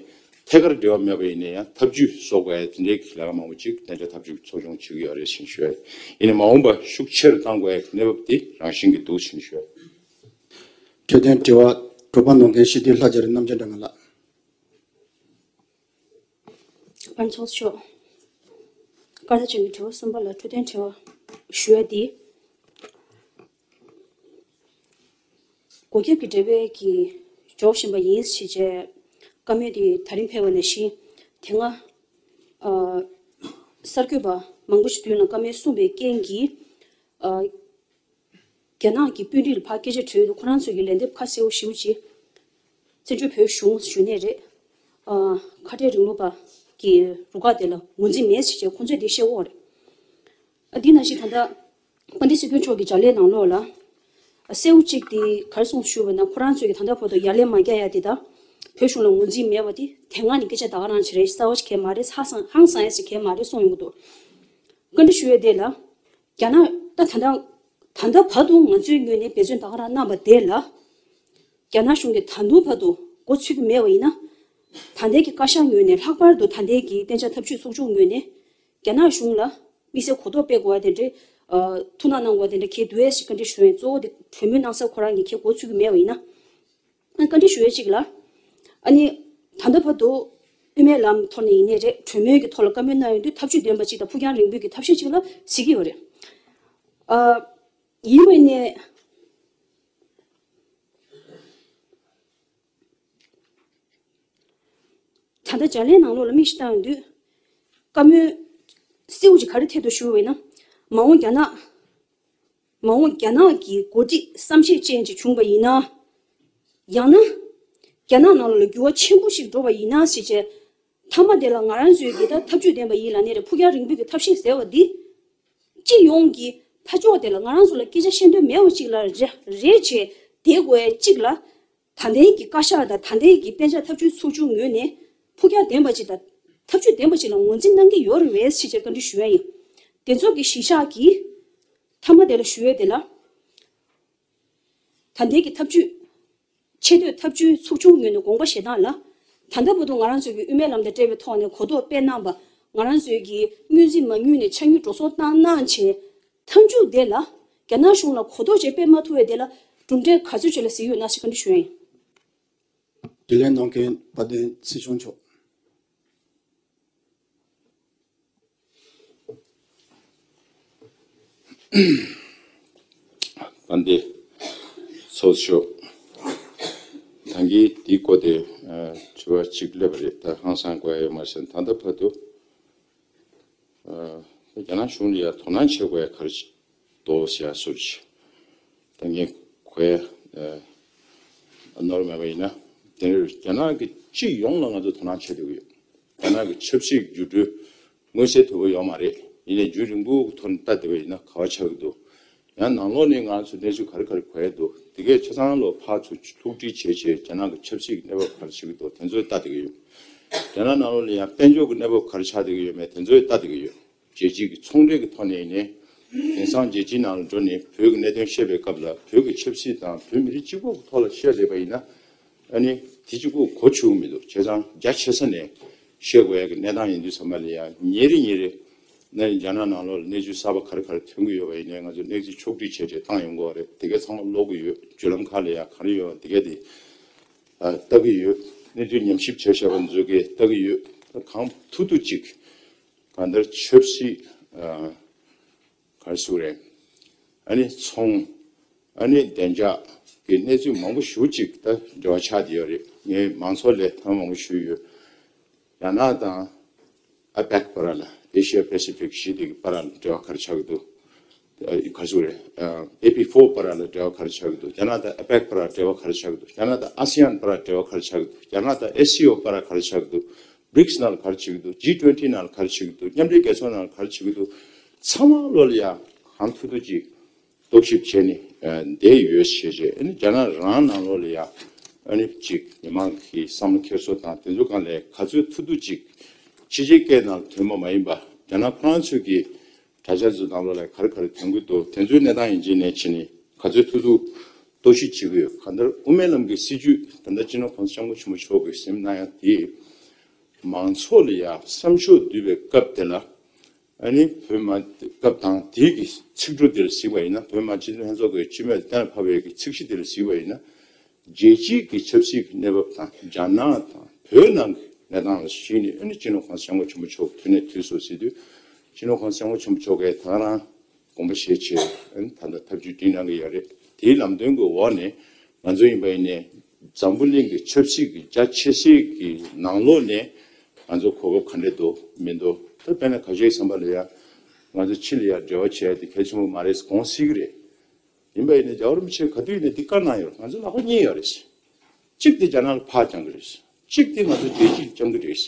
ཐད་ཀར་འབྲེལ་བ་མེད་པ་ཡིན་ནའི་ཡང་ཐབས་ཇུས་བཟོ་དགོས་ཡ་དེ་འདྲའི་ལས་ཀ་མང་པོ་ཅིག་གཏན་འཇགས་ཐབས་ཇུས་ཚོགས་ཆུང་བྱེད་ཀྱི་ཡོད་རེད་ཅེས་ཞུ་ཡ། ཡིན་ནའི་མ་འོངས་པ་ཤུགས་ཆེ་རུ་གཏང་དགོས་ཡ་གནས་བབ་དེ་རང་བཞིན་གྱི་འདུག་ཅེས་ཞུ་ཡ། འཕྲོད་བསྟེན་དྲི་བ་དྲུག་པ་གནང་མཁན་སྤྱི་འཐུས་ལྷ་རྒྱ་རི་རྣམ་རྒྱལ་སྒྲོལ་མ་ལགས། པར་ཚོགས་མཆོག་བཀའ་ལྟ་ཅན་གྱི་དྲི་བ་གསུམ་པ་ལ་འཕྲོད་བསྟེན་དྲི་བ་ཞུ་ཡ་དེ། སྒོ་ཁྱབ་ཀྱི་འབྲེལ་བའི་གི་འཇོག་བཞིན་པ་ཡིན་ཞེས་བྱས་བཀའ་མོལ་དེ་ད་རིང་ཕེབས་པ་ནང་བཞིན་དེ་སྔ་ཨ་གསར་འགོད་པ་མང་པོ་ཞིག་མདུན་ལ་བཀའ་མོལ་གསུངས་པའི་རྐྱེན་གྱིས་ཨ་རྒྱ་ནག་གི་དཔོན་རིགས་ལ་ཕར་སྐད་ཆ་དྲིས་དུས་ཁོ་རང་ཚོས་ཀྱི་ལན་འདེབས་ཁ་གསལ་པོ་ཞེ་པོ་ཅིག་བཙན་བྱོལ་བོད་གཞུང་ཞུ་ནས་རེད། ཨ་ཁ་བྲལ་རིང་ལུགས་པ་གི་རུ་ཁག་དེ་ལ་ངོས་འཛིན་མེད་ཟེར་བྱས་ཁོང་ཚོས་དེ་བཤད་ཡོད་རེད། ཨ་འདི་ནང་བཞིན་ད་ལྟ་དཔལ་ལྡན་སྲིད་སྐྱོང་མཆོག་གི་བྱ་ལས་ནང་ལོགས་ལ་ཨ་གསལ་པོ་གཅིག་དེ་ག་རེ་གསུངས་ཞུས་པ་ན་ཁོ་རང་ཚོས་ཀྱི་ད་ལྟ་བར་དུ་ཡ་ལན་མ་རྒྱག་ཡ་དེ་དང་བོད་གཞུང་ལ་ངོས་འཛིན་མེད་པ་དེ་དེ་སྔ་ནས་སྐད་ཆ་ད་ག་རང་ཅིག་རེད། གསར་པ་ཞིག་གང་ཡང་མ་རེད། ཧ་སང་ཧང་སང་ཡ་ཞིག་གང་ཡང་མ་རེད་གསུངས་ཡོང་གི་འདུག་བཀའ་འདྲི་ཞུ་ཡ་དེ་ལ་རྒྱ་ནག་ད་ད་ལྟ་ད་ལྟ་བར་དུ་ང་ཚོའི་ངོས་ནས་འབད་བརྩོན་ད་ག་རང་གནང་བ་དེ་ལ་རྒྱ་ནག་གཞུང་གིས་ད་དུང་བར་དུ་མགོ་ཚོད་ཀྱི་མེད་པ་ཡིན་ན་ད་ལྟའི་གི་བཀའ་ཤག་ངོས་ནས་ལྷག་པར་དུ་ད་ལྟའི་གི་གཏན་འཇགས་ཐབས་ཇུས་ཚོགས་ཆུང་ངོས་ནས་རྒྱ་ནག་གཞུང་ལ་དམིགས་བསལ་གོ་རྟོགས་སྤེལ་དགོས་པ་དེ་འདྲའི་ཨ་ཐུགས་སྣང་གནང་དགོས་པ་དེ་འདྲ་གལ་འདུག་ཨེ་ཞེས་བཀའ་འདྲི་ཞུ་ཡིན། གཙོ་བོ་དེ་གྲོས་མོལ་གནང་ས་ཁོ་རང་གིས་ཁྱེད་མགོ་ཚོད་ཀྱི་མེད་པ་ཡིན་ན། ཨ་བཀའ་འདྲི་ཞུ་ཡས་གཅིག་ལ། ཨ་ནི་ད་ལྟ་བར་དུ་དབུ་མའི་ལམ་ཐོག་ནས་ཡིན་ནའི་རེད། གྲོས་མོལ་གྱི་ཐོག་ལ་བཀའ་མོལ་གནང་ཡོང་དུས་ཐབས་ཇུས་ལྡན་པ་གཅིག་དང་ཕུགས་རྒྱང་རིང་པོའི་གི་ཐབས་ཤེས་གཅིག་ལ་གཟིགས་ཀྱི་ཡོད་རེད། ཨ་ཡིན་པ་ཡིན་ནའི། ད་ལྟ་བྱ་ལས་ནང་ལོགས་ལ་མིག་ཞིག་བལྟ་ཡོང་དུས། བཀའ་མོལ་གསལ་པོ་ཅིག་ག་རེ་ཐད་དུ་ཞུ་བས་ན། མ་འོངས་རྒྱ་ནག་མ་འོངས་རྒྱ་ནག་གི་འགོ་ཁྲིད་བསམ་ཤེས་ཅན་ཅིག་བྱུང་བ་ཡིན་ན། ཡང་ན། རྒྱ་ནག་ནང་ལ་འགྱུར་བ་ཆེན་པོ་ཞིག་འགྲོ་བ་ཡིན་ན་ཟེར་བྱས། མཐའ་མ་དེ་ལ་ང་རང་ཚོའི་གི་ད་ཐབས་ཇུས་ལྡན་པ་ཡིན་ལབ་ནའི་རེད། ཕུགས་རྒྱང་རིང་པོའི་གི་ཐབས་ཤེས་ཟེར་བ་འདི། སྤྱི་ཡོངས་ཀྱི་ཕ་ཕྱོགས་དེ་ལ་ང་རང་ཚོ་ལ་སྐད་ཆ་བཤད་འདོད་མེད་པ་ཅིག་ལ་རེ་རེ་བྱས་བསྡད་དགོས་ཡ་གཅིག་ལ། ད་ལྟའི་གི་བཀའ་ཤག་དང་ད་ལྟའི་གི་གཏན་འཇགས་ཐབས་ཇུས་ཚོགས་ཆུང་ངོས་ནས་ཕུགས་རྒྱང་ལྡན་པ་ཅིག་དང་ཐབས་ཇུས་ལྡན་པ་ཅིག་ལ་ངོས་འཛིན་གནང་གི་ཡོད་རེད་བས་ཞེས་བྱས་བཀའ་འདྲི་ཞུ་ཡ་ཡིན། དེ་ཚོ་གི་གཞི་བཞག་གིས་མཐའ་མ་དེ་ལ་ཞུ་ཡ་དེ་ལ། ད་ལྟའི་གི་ཐབས་ཇུས། ཆེས་མཐོའི་ཐབས་ཇུས་ཚོགས་ཆུང་ངོས་ནས་དགོངས་པ་བཞེས་སྟངས་ལ། ད་ལྟ་བར་དུ་ང་རང་ཚོའི་གི་དབུ་མའི་ལམ་དང་འབྲེལ་བའི་ཐོག་ནས་གོ་རྟོགས་སྤེལ་གནང་པ། ང་རང་ཚོའི་གི་སྔོན་རྩིས་མ་དངུལ་ནས་ཆ་དངུལ་འགྲོ་སོང་བཏང་གནང་བྱས། མཐའ་མཇུག་དེ་ལ་ རྒྱ་ནག་གཞུང་ལ་གོ་རྟོགས་ཅིག་སྤེལ་མ་ཐུབ་པའི་དེ་ལ་གྲུབ་འབྲས་ག་ཚོད་ཅིག་ལ་གཟིགས་ཡོད་ན་ཞེས་བཀའ་འདྲི་ཞུ་ཡིན། དྲིས་ལན་གནང་མཁན་དཔལ་ལྡན་སྲིད་སྐྱོང་མཆོག་དཔལ་ལྡན་ཚོགས་གཙོ་མཆོག་ད་གིན་དེའི་སྐོར་དེ་ཨ་དྲི་བ་གཅིག་སླེབས་པ་རེད། ད་ཧང་སང་དགོས་ཡ་ཡོད་མ་རེད་ཟེར། ད་ལྟ་བར་དུ་ཨ་རྒྱ་ནག་གཞུང་ལ་ཡ་དོ་སྣང་བྱེད་དགོས་ཡ་ག་རེ་འདུག་ཟེར་ཡ་སུ་རེད། ད་ངས་གོ་ཡ་ཨ་ནོར་མེད་པ་ཡིན་ན། དེ་ནི་རྒྱ་ནག་གི་སྤྱི་ཡོངས་ལ་ང་ཚོ་དོ་སྣང་བྱེད་དགོས་ཡོད། རྒྱ་ནག་གི་ཆབ་སྲིད་འགྱུར་འགྲོས་མངོན་གསལ་དོད་པོ་ཡོད་མ་རེད། ཡིན་ནའི་རྒྱུན་རིང་པོའི་ཐོག་ནས་ལྟ་བསྡད་པ་ཡིན་ན་ག་བ་ཆགས་ཀྱི་འདུག་ཡང་ནང་ལོགས་ནས་ང་ཚོ་གནས་ཚུལ་ག་རེ་ག་རེ་གོ་ཡ་འདུག་དེ་གས་ཆ་ཚང་ལོ་ཕར་ཚུར་ཐུག་འདྲི་བྱས་བྱས་རྒྱ་ནག་གི་ཆབ་སྲིད་ཀྱི་གནས་བབ་ག་རེ་ཆགས་ཀྱི་འདུག་དེ་ཚོ་ལྟ་བསྡད་ཀྱི་ཡོད། རྒྱ་ནག་ནང་ལོགས་ལ་ཡང་དཔལ་འབྱོར་གྱི་གནས་བབ་ག་རེ་ཆགས་བསྡད་ཀྱི་ཡོད་མེད་དེ་ཚོ་ལྟ་བསྡད་ཀྱི་ཡོད། རྒྱལ་སྤྱི་གི་ཚོང་འབྲེལ་གྱི་ཐོག་ནས་ཡིན་ནའི། དེང་སང་རྒྱལ་སྤྱིའི་ནང་ལ་འགྲོ་ནས་བོད་ཀྱི་གནད་དོན་བཤད་པའི་སྐབས་ལ་བོད་ཀྱི་ཆབ་སྲིད་དང་བོད་མི་རིགས་གཅིག་པོ་གི་ཐོག་ལ་བཤད་བསྡད་པ་ཡིན་ན། ཨ་ནི་དེ་གཅིག་པོ་གོ་ཆོད་ཀྱི་མི་འདུག་བྱས་ཙང་རྒྱ་ཆེ་ས་ནས་བཤད་དགོས་ཡ་གི་གནས་སྟངས་ཡིན་དུས་ཙམ་པ་ལ་ཡ་ཉིན་རེ་ཉིན་རེ་ནས་རྒྱ་ནག་ནང་ལོགས་ལ་གནས་ཚུལ་གསར་པ་ག་རེ་ག་རེ་ཐོན་གྱི་ཡོད་པ་ཡིན་ནའི་ང་ཚོ་གནས་ཚུལ་ཕྱོགས་བསྒྲིགས་བྱས་བྱས་བཏང་ཡོང་གི་ཡོད་རེད། དེ་ག་ཚང་མ་ཀློག་གི་ཡོད། བརྒྱུད་ལམ་ཁག་ལ་ཡ་ག་རེ་ཡོད་པ་དེ་ག་དེ་ལྟ་གི་ཡོད། གནས་ཚུལ་ཉམས་ཞིབ་བྱས་བྱས་པ་ཚོ་གིས་ལྟ་གི་ཡོད། ད་གང་ཐུབ་ཐུབ་ཅིག་གང་ལྟར་ཆབ་སྲིད་ཨ་ག་རེ་ཟེར་དགོས་རེད། ཨ་ནི་ཚོང་ཨ་ནི་བདེ་འཇགས་ཀྱི་གནས་ཚུལ་མང་པོ་ཞེ་པོ་ཅིག་ད་འབྲེལ་བ་ཆགས་བསྡད་ཡོད་རེད། ངས་མང་ཚོགས་ལ་ཐེངས་མང་པོ་ཞུས་ཡོད། རྒྱ་ནག་དང་ཨ་པེག་བར་ལ་Asia Pacific་ཞེས་དེ་གི་བར་ལ་འབྲེལ་བ་ག་རེ་ཆགས་ཀྱི་འདུག་ག་རེ་ཟེར་དགོས་རེད། ཨ་ཨེ་པི་ཕོར་བར་ལ་འབྲེལ་བ་ག་རེ་ཆགས་ཀྱི་འདུག་རྒྱ་ནག་དང་ཨ་པེག་བར་ལ་འབྲེལ་བ་ག་རེ་ཆགས་ཀྱི་འདུག་རྒྱ་ནག་དང་ཨ་སི་ཡན་བར་ལ་འབྲེལ་བ་ག་རེ་ཆགས་ཀྱི་འདུག་རྒྱ་ནག་དང་ཨེ་སི་ཨོ་བར་ལ་ག་རེ་ཆགས་ཀྱི་འདུག་བྷི་རིགས་ནང་ལ་ག་རེ་བྱེད་ཀྱི་འདུག་ཇི་ཊུ་ཝེན་ཊི་ནང་ལ་ག་རེ་བྱེད་ཀྱི་འདུག་མཉམ་འབྲེལ་རྒྱལ་ཚོགས་ནང་ལ་ག་རེ་བྱེད་ཀྱི་འདུག་ཚང་མ་ལོ་ལ་ཡ་གང་ཐུབ་ཐུབ་ཅིག་རྟོག་ཞིབ་བྱས་ནས་བསྡད་ཡོད་ཞེས་བྱས། ཨ་ནི་རྒྱ་ནག་རང་ནང་ལོགས་ལ་ཡ་ཨ་ནི་ཅིག་མི་མང་གི་བསམ་བློ་འཁྱེར་སོ་དང་དེ་ཚོ་སྒང་ལ་ག་ཚོད་ཐུབ་ཐུབ་ཅིག་ཕྱི་རྒྱལ་སྐད་ནང་ཐོན་པ་མ་ཡིན་པ་རྒྱ་ནག་ཁོ་རང་ཚོས་ཀྱི་དྲ་རྒྱ་ཚོའི་ནང་ལོགས་ལ་ག་རེ་ག་རེ་ཐོན་གྱི་འདུག་དེ་ཚོའི་གནས་སྟངས་ཡིན་གཅིག་ནས་ཕྱི་ནས་ག་ཚོད་ཐུབ་ཐུབ་རྟོག་ཞིབ་བྱེད་ཀྱི་ཡོད། གང་ལྟར་དབུ་མའི་ལམ་གྱི་སྲིད་བྱུས་ད་ལྟ་སྤྱི་ནོར་༸གོང་ས་༸སྐྱབས་མགོན་ཆེན་པོ་མཆོག་གིས་གཟིགས་གནང་ཡ་དེ་མང་ཚོགས་ལ་ཡ་བསམ་ཤོག་བསྡུས་པའི་སྐབས་དེ་ལ་ཨ་ནི་བོད་མི་སྐབས་དང་དེའི་གི་ཚིག་འབྲུ་དེ་ལ་གཟིགས་པ་ཡིན་ན། བོད་མི་མང་སྤྱི་འཐུས་ལྷན་ཚོགས་ཀྱི་སྤྱི་མོས་གཏན་ལ་ཕབ་པའི་གི་ཚིག་གཞི་དེ་ལ་གཟིགས་པ་ཡིན་ན། རྒྱལ་སྤྱིའི་གི་ཆབ་སྲིད་ཀྱི་གནས་བབ་དང་རྒྱ་ནག་དང་བོད་ནང་གི་གནས་སྟངས་ལ་གཞིགས་ནས་ཨ་ནི་སྤྱི་ནོར་༸གོང་ས་༸སྐྱབས་མགོན་ཆེན་པོ་མཆོག་དུས་ནས་དུས་སུ་གཟིགས་དུས་སྤྱི་ནོར་༸གོང་ས་༸སྐྱབས་མགོན་ཆེན་པོ་མཆོག་གིས་ད་རང་དགོངས་པ་བཞེས་བྱས་ཨ་ནི་ད་ལྟ་ཐབས་ཇུས་སྒྲིག་གནང་གི་ཡོད་རེད། དེའི་ལམ་སྟོན་གྱི་འོག་ནས་ང་ཚོ་ཡིན་པ་ཡིན་ནའི་འཛམ་བུ་གླིང་གི་ཆབ་སྲིད་ཀྱི་རྒྱ་ཆེ་སའི་གི་ནང་ལོགས་ནས་ང་ཚོ་གོ་སྐབས་ག་འདྲས་འདུག་མི་འདུག་ད་དཔེར་ན་ཁ་ཤས་བསམ་པ་ལ་ཡ་ང་ཚོ་ཕྱི་ལ་ཡ་འབྲེལ་བ་བྱས་ཏེ་གལ་ཆེན་པོ་མ་རེད་དགོངས་སྲིད་ཀྱི་རེད། ཡིན་པ་ཡིན་ན་རྒྱལ་བ་རིན་པོ་ཆེ་ག་དུས་ཡིན་ན་འདི་བཀའ་གནང་ཡོད། ང་ཚོ་ལག་པ་གཉིས་ཡོད་རེད། གཅིག་དེ་རྒྱ་ནག་ལ་ཕར་བརྐྱང་གི་རེད། གཅིག་དེ་ང་ཚོ་རྒྱལ་སྤྱིར་བརྐྱང་གི་རེད།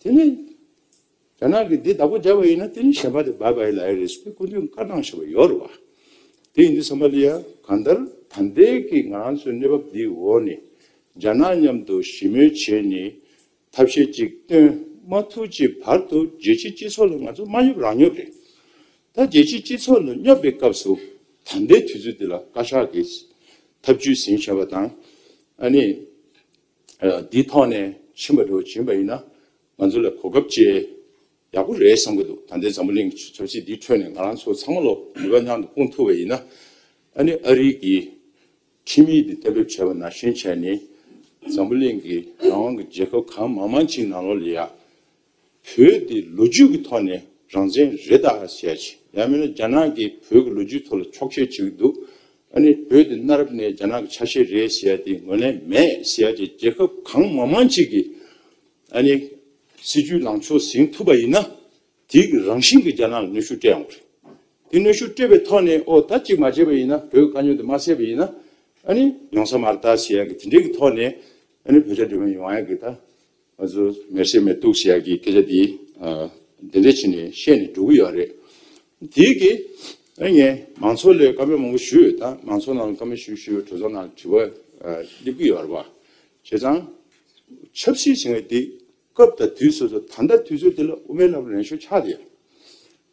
དེ་ནས་རྒྱ་ནག་གིས་འདི་བདག་པོ་བརྒྱབ་པ་ཡིན་ན་དེ་ནས་གཞན་པ་དེ་བྷའི་བྷའི་ལབ་ཡ་རེད་ཟེར་སྐུ་མདུན་བཀའ་གནང་བཞག་པ་ཡོད་རེད་བ། དེ་ཡིན་དུས་ཙམ་པ་ལ་ཡ་གང་ལྟར་ད་ལྟའི་གི་ང་རང་ཚོའི་གནས་བབ་འདིའི་འོག་ནས་རྒྱ་ནག་མཉམ་དུ་ཞི་མོལ་བྱས་ནས་ཐབས་ཤེས་ཅིག་བཏོན་མ་ཐུབ་ཀྱི་བར་དུ་རྒྱལ་སྤྱིའི་སྤྱི་ཚོགས་ལ་ང་ཚོ་མ་སྙོབ་རང་སྙོབ་རེད། ད་རྒྱལ་སྤྱིའི་སྤྱི་ཚོགས་ལ་སྙོབ་པའི་སྐབས་སུ་ད་ལྟའི་དུས་ཚོད་འདི་ལ་བཀའ་ཤག་གིས་ཐབས་ཇུས་ཟིན་བཞག་པ་དང་ཨ་ནི་འདིའི་ཐོག་ནས་ཕྱིན་པ་འདྲ་བོ་ཕྱིན་པ་ཡིན་ན་ང་ཚོ་ལ་གོ་སྐབས་ཅིག་ཡག་པོ་རེད་བསམ་གྱི་འདུག་ད་ལྟའི་འཛམ་བུ་གླིང་གི་ཆབ་སྲིད་འདིའི་ཁྲོད་ནས་ང་རང་ཚོ་ཚང་མ་ལོ་ནུས་པ་མཉམ་དུ་སྤུངས་ཐུབ་པ་ཡིན་ན་ཨ་ནི་ཨ་རི་གི་ཁྲིམས་ཡིག་འདི་གཏན་འབེབས་བྱས་པ་ནང་བཞིན་བྱས་ནས་འཛམ་བུ་གླིང་གི་རང་དབང་གི་རྒྱལ་ཁབ་གང་མང་མང་ཅིག་ནང་ལོགས་ལ་ཡ་བོད་འདི་ལོ་རྒྱུས་ཀྱི་ཐོག་ནས་རང་བཙན་རེད་ད་ཟེར་ཡ་ཅིག་ཡང་མིན་ན་རྒྱ་ནག་གིས་བོད་ཀྱི་ལོ་རྒྱུས་ཐོག་ལ་འཁྱོག་བཤད་བྱེད་ཀྱི་འདུག་ཨ་ནི་བོད་འདི་གནའ་རབས་ནས་རྒྱ་ནག་གི་ཆ་ཤས་རེད་ཟེར་ཡ་དེ་ངོས་ལེན་མེད་ཟེར་ཡ་ཅིག་རྒྱལ་ཁབ་གང་མང་མང་ཅིག་གིས་ཨ་ནི་སྲིད་ཇུས་ལངས་ཕྱོགས་ཟིན་ཐུབ་པ་ཡིན་ན། དེའི་གི་རང་བཞིན་གྱི་རྒྱ་ནག་ལ་གནོན་ཤུགས་སྤྲད་ཡོང་གི་རེད། དེ་གནོན་ཤུགས་སྤྲད་པའི་ཐོག་ནས་ཨོ་ད་གཅིག་མ་བྱས་པ་ཡིན་ན་བོད་དཀའ་རྙོག་དེ་མ་སེལ་བ་ཡིན་ན་ཨ་ནི་ཡོང་ས་མ་རེད་ད་ཟེར་ཡ་གི་དེ་འདྲའི་གི་ཐོག་ནས་ཨ་ནི་བོད་རྒྱ་འབྲེལ་མོལ་ཡོང་ཡ་གི་ད་ང་ཚོ་མེར་སྲེག་མེར་གཏུག་ཟེར་ཡ་གི་སྐད་ཆ་དེ་ཨ་དེ་འདྲ་བྱས་ནས་བཤད་ནས་འགྲོ་གི་ཡོད་རེད། དེའི་གི་ཨ་ངས་མང་ཚོགས་ལ་བཀའ་མོལ་མང་པོ་ཞུས་ཡོད། ད་མང་ཚོགས་ནང་ལ་བཀའ་མོལ་ཞུས་ཞུས་གྲོས་ཚོགས་ནང་ལ་དྲི་བ་ཨ་སླེབས་ཀྱི་ཡོད་རེད་བ། བྱས་ཙང་ཆབ་སྲིད་ཟེར་བ་དེ། སྐབས་དང་དུས་སོ་སོ་ད་ལྟ་དུས་ཚོད་དེ་ལ་དབུ་མའི་ལམ་ལེན་ཤོག་ཆགས་བསྡད་ཡོད།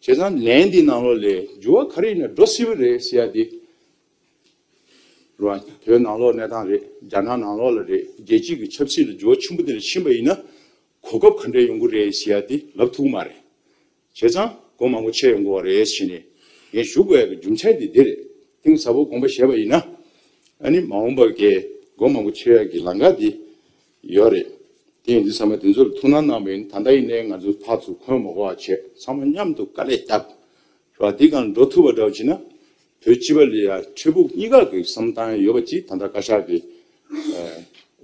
བྱས་ཙང་ལན་འདི་ནང་ལོགས་ལས་འགྱུར་བ་ག་རེ་ཡིན་ན་འགྲོ་སྲིད་པ་རེད་ཟེར་ཡ་འདི་རེད་བ། བོད་ནང་ལོགས་གནས་སྟངས་རེད། རྒྱ་ནག་ནང་ལོགས་ལ་རེད། རྒྱལ་སྤྱིའི་གི་ཆབ་སྲིད་ལ་འགྱུར་བ་ཆེན་པོ་དེ་འདྲ་ཕྱིན་པ་ཡིན་ན་གོ་སྐབས་ག་འདྲས་ཡོང་གི་རེད་ཟེར་ཡ་འདི་ལབ་ཐུབ་ཀྱི་མ་རེད། བྱས་ཙང་སྒོ་མང་པོ་ཕྱེ་ཡོང་གི་རེད་ཟེར་ནས་ངས་ཞུ་དགོས་ཡ་གི་རྒྱུ་མཚན་འདི་འདི་རེད། གཏིང་ཟབ་པོ་དགོངས་པ་བཞེས་པ་ཡིན་ན། ཨ་ནི་མ་འོངས་པ་གི་སྒོ་མང་པོ་ཕྱེ་ཡག་གི་ལམ་ཁ་དེ་ཡོད་རེད། དེ་ཡིན་དུས་ཚང་མ་དེ་ཚོ་ལ་ཐུགས་སྣང་གནང་བ་ཡིན། ད་ལྟ་ཡིན་ནའི་ང་ཚོ་ཕར་ཚུར་འཁོན་མ་དགོས་པ་བྱས། ཚང་མ་མཉམ་དུ་དཀའ་ལས་བརྒྱབ། རེད་བ། དེ་སྒང་འགྲོ་ཐུབ་པ་འདྲ་བོ་བྱས་ན། བོད་སྤྱི་པ་ལ་ཡ་འཕྲལ་ཕུགས་གཉིས་ཀ་གི་བསམ་སྟངས་ཡོད་པ་ཅིག་ད་ལྟ་བཀའ་ཤག་གི་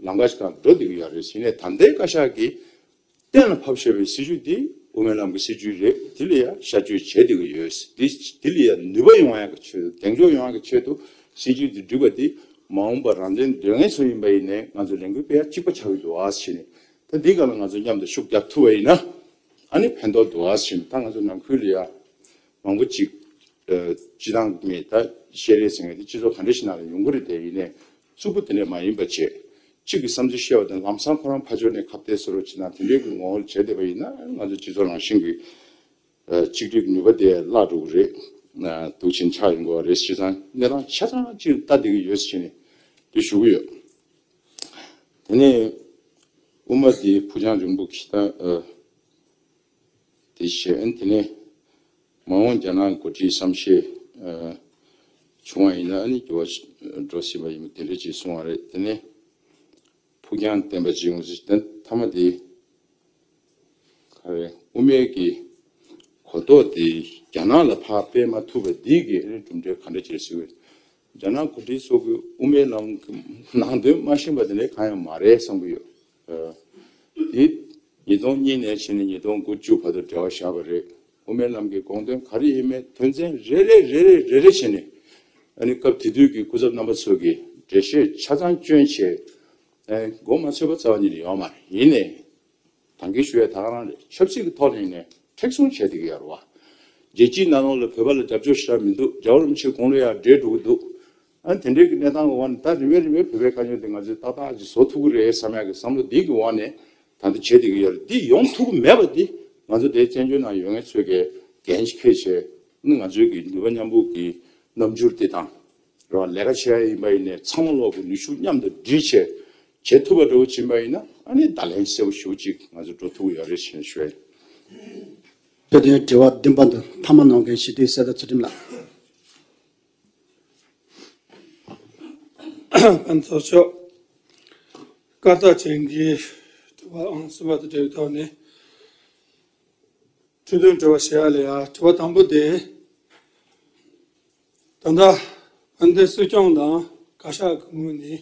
ལམ་ཁ་ཞིག་སྒང་འགྲོ་བསྡད་ཀྱི་ཡོད་རེད། ཡིན་ནའི་ད་ལྟའི་བཀའ་ཤག་གིས་གཏན་ལ་ཕབ་བཞག་པའི་སྲིད་བྱུས་འདི་དབུ་མའི་ལམ་གྱི་སྲིད་བྱུས་རེད། དེ་ལ་ཡང་ཤར་བསྐྱོད་བྱས་བསྡད་ཀྱི་ཡོད། འདི་དེ་ལ་ཡང་ནུས་པ་ཡོང་ཡག་གི་ཆེད་དུ། གདེང་འཇོག་ཡོང་ཡག་གི་ཆེད་དུ་སྲིད་བྱུས་འདི་བསྒྲིགས་པ་འདི། མ་འོངས་པར་རང་བཙན་འདོད་མཁན་ཚོ་ཡིན་པ་ཡིན་ནའི་ང་ཚོ་ལས་འགུལ་སྤེལ་ཡག་གཅིག་པ་ཆགས་ཀྱི་འདུག་ཨ་ཟེར་ནས། ད་འདི་སྒང་ལ་ང་ཚོ་མཉམ་དུ་ཤུགས་རྒྱག་ཐུབ་པ་ཡིན་ན། ཨ་ནི་ཕན་ཐོགས་འདུག་ཨ་ཟེར་ནས། ད་ང་ཚོ་ནང་ཁུལ་ལ་ཡང་མང་པོ་ཅིག་ཨ་སྤྱི་བཏང་མི་ད་བཤད་རེས་ཟེར་མཁན་དེ་སྤྱི་ཚོགས་ག་འདྲ་ཞིག་ནང་ལ་ཡོང་གི་རེད། དེ་ཡིན་ནའི་རྩུབ་པོ་དེ་འདྲ་མ་ཡིན་པ་བྱས། གཅིག་གི་བསམ་ཚུལ་བཤད་པ་དང་ལམ་སང་ཁོ་རང་ཕར་ཕྱོགས་ནས་ཁ་གཏད་བཟོ་རོགས་བྱེད་ན། དེ་འདྲའི་གི་ངོ་བོར་བྱས་བསྡད་པ་ཡིན་ན། ང་ཚོ་སྤྱི་ཚོགས་རང་བཞིན་གྱི་ཨ་གཅིག་སྒྲིལ་གྱི་ནུས་པ་དེ་བརླག་འགྲོ་གི་རེད། ཨ་འདུག་ཕྱིན་ཆགས་ཡོང་གི་རེད། བྱས་ཙང་གནས་སྟངས་ཆ་ཚང་གཅིག་ལྟ་བསྡད་ཀྱི་ཡོད་ཟེར་ནས་དེ་ཞུ་གི་ཡོད། དེ་ནས་དབུ་མ་དེ་ཕུགས་རྒྱང་རིང་པོ་གི་ད་ཨ་དེ་བཤད། ཨ་ནི་དེ་ནས་མ་འོངས་རྒྱ་ནག་འགོ་ཁྲིད་བསམ་ཤེས་ཨ་བྱུང་བ་ཡིན་ན། ཨ་ནི་འགྱུར་བ་འགྲོ་སྲིད་པ་ཡིན་པ་དེ་འདྲ་ཅིག་གསུངས་པ་རེད། དེ་ནས་ཕུགས་རྒྱང་བརྟན་པ་ཅིག་ཡོང་ཟེར། དེ་མཐའ་མ་དེ་ག་རེ། དབུ་མའི་གི་གོ་རྟོགས་དེ་རྒྱ་ནག་ལ་ཕར་སྤེལ་མ་ཐུབ་པ་འདི་གི་ཨ་ནི་གྲུབ་འབྲས་ག་འདྲ་ཅིག་རེད་ཟེར་བས། རྒྱ་ནག་འགོ་ཁྲིད་ཚོ་གིས་དབུ་མའི་ལམ་གྱི་ནང་དོན་མ་ཤེས་པ་དེ་འདྲ་གང་ཡང་མ་རེད་བསམ་གྱི་ཡོད། ཨ་དེ་ཉིས་སྟོང་གཉིས་ནས་བྱས་ནས་ཉིས་སྟོང་དགུ་བཅུ་བར་དུ་འབྲེལ་བ་བཞག་པ་རེད། དབུ་མའི་ལམ་གྱི་དགོངས་དོན་ག་རེ་ཡིན་མིན་དོན་ཚན་རེ་རེ་རེ་རེ་རེ་རེ་བྱས་ནས། ཨ་ནི་སྐབས་དེ་དུས་ཀྱི་སྐུ་ཚབ་རྣམ་པ་ཚོ་གིས་འགྲེལ་བཤད་ཆ་ཚང་བསྐྱོན་བྱས། ཨ་མགོ་མ་ཚོས་པ་རྩ་བ་ཉིད་ནས་ཡོད་མ་རེད། ཡིན་ནའི་ད་གིན་ཞུ་ཡ་ད་ག་རང་རེད། ཆབ་སྲིད་ཀྱི་ཐོག་ནས་ནས་མཁྲེགས་བཟུང་བྱས་བསྡད་ཀྱི་ཡོད་རེད་བ། རྒྱལ་སྤྱིའི་ནང་ལོགས་ལ་བོད་པ་ལ་རྒྱབ་སྐྱོར་ཞེ་དྲག་མི་འདུག་རྒྱལ་བ་རིན་པོ་ཆེ་དགུང་ལོ་ཡར་བགྲེས་འགྲོ་གི་འདུག་ཨ་དེ་འདྲའི་གི་གནས་སྟངས་ཀྱི་འོག་ནས་ད་རིམ་པས་རིམ་པས་བོད་པའི་དཀའ་རྙོག་དེ་ང་ཚོས་ཏག་ཏག་ཅིག་བཟོ་ཐུབ་ཀྱི་རེད་བསམ་ཡག་གི་བསམ་བློ་འདི་གི་འོག་ནས་ད་ལྟ་བྱས་བསྡད་ཀྱི་ཡོད་རེད། འདི་ཡོང་ཐུབ་ཀྱི་མེད་པ་འདི་ང་ཚོ་དེའི་བཙན་བྱོལ་ནང་ཡོད་མཁན་ཚོས་ཀྱི་འགན་ཞིག་འཁྱེར་བྱས། ཨ་ནི་ང་ཚོའི་གི་ནུས་པ་མཉམ་སྤུངས་ཀྱི་རྣམ་འགྱུར་དེ་དང་། རེད་བ། ལས་ཀ་བྱེད་ཡ་ཡིན་པ་ཡིན་ནའི་ཚང་མ་ལོག་གི་ནུས་ཤུགས་མཉམ་དུ་སྒྲིལ་བྱས་བྱེད་ཐུབ་པ་འདྲ་བོ་ཕྱིན་པ་ཡིན་ན། ཨ་ནི་བརྡ་ལན་གསལ་པོ་ཞེ་པོ་ཅིག་ང་ཚོ་འགྲོ་ཐུབ་ཀྱི་ཡོད་རེད་ཞེས་ཞུ་ཡ་ཡིན། དེ་དོན་དྲི་བ་བདུན་པ་འདི་མཐའ་མ་གནང་མཁན་སྤྱི་འཐུས་གསེར་རྟ་ཚུལ་ཁྲིམས་ལགས། ཕན་ཚོགས་ཤོག་བཀའ་རྟགས་ཅན་གྱི་དྲི་བ་ཨང་གསུམ་པ་དང་འབྲེལ་བའི་ཐོག་ནས། དྲི་དོན་དྲི་བ་བཤད་ཡ་ལ་ཡ། དྲི་བ་དང་པོ་དེ། ད་ལྟ་དཔལ་ལྡན་སྲིད་སྐྱོང་དང་བཀའ་ཤག་གི་ངོས་ནས་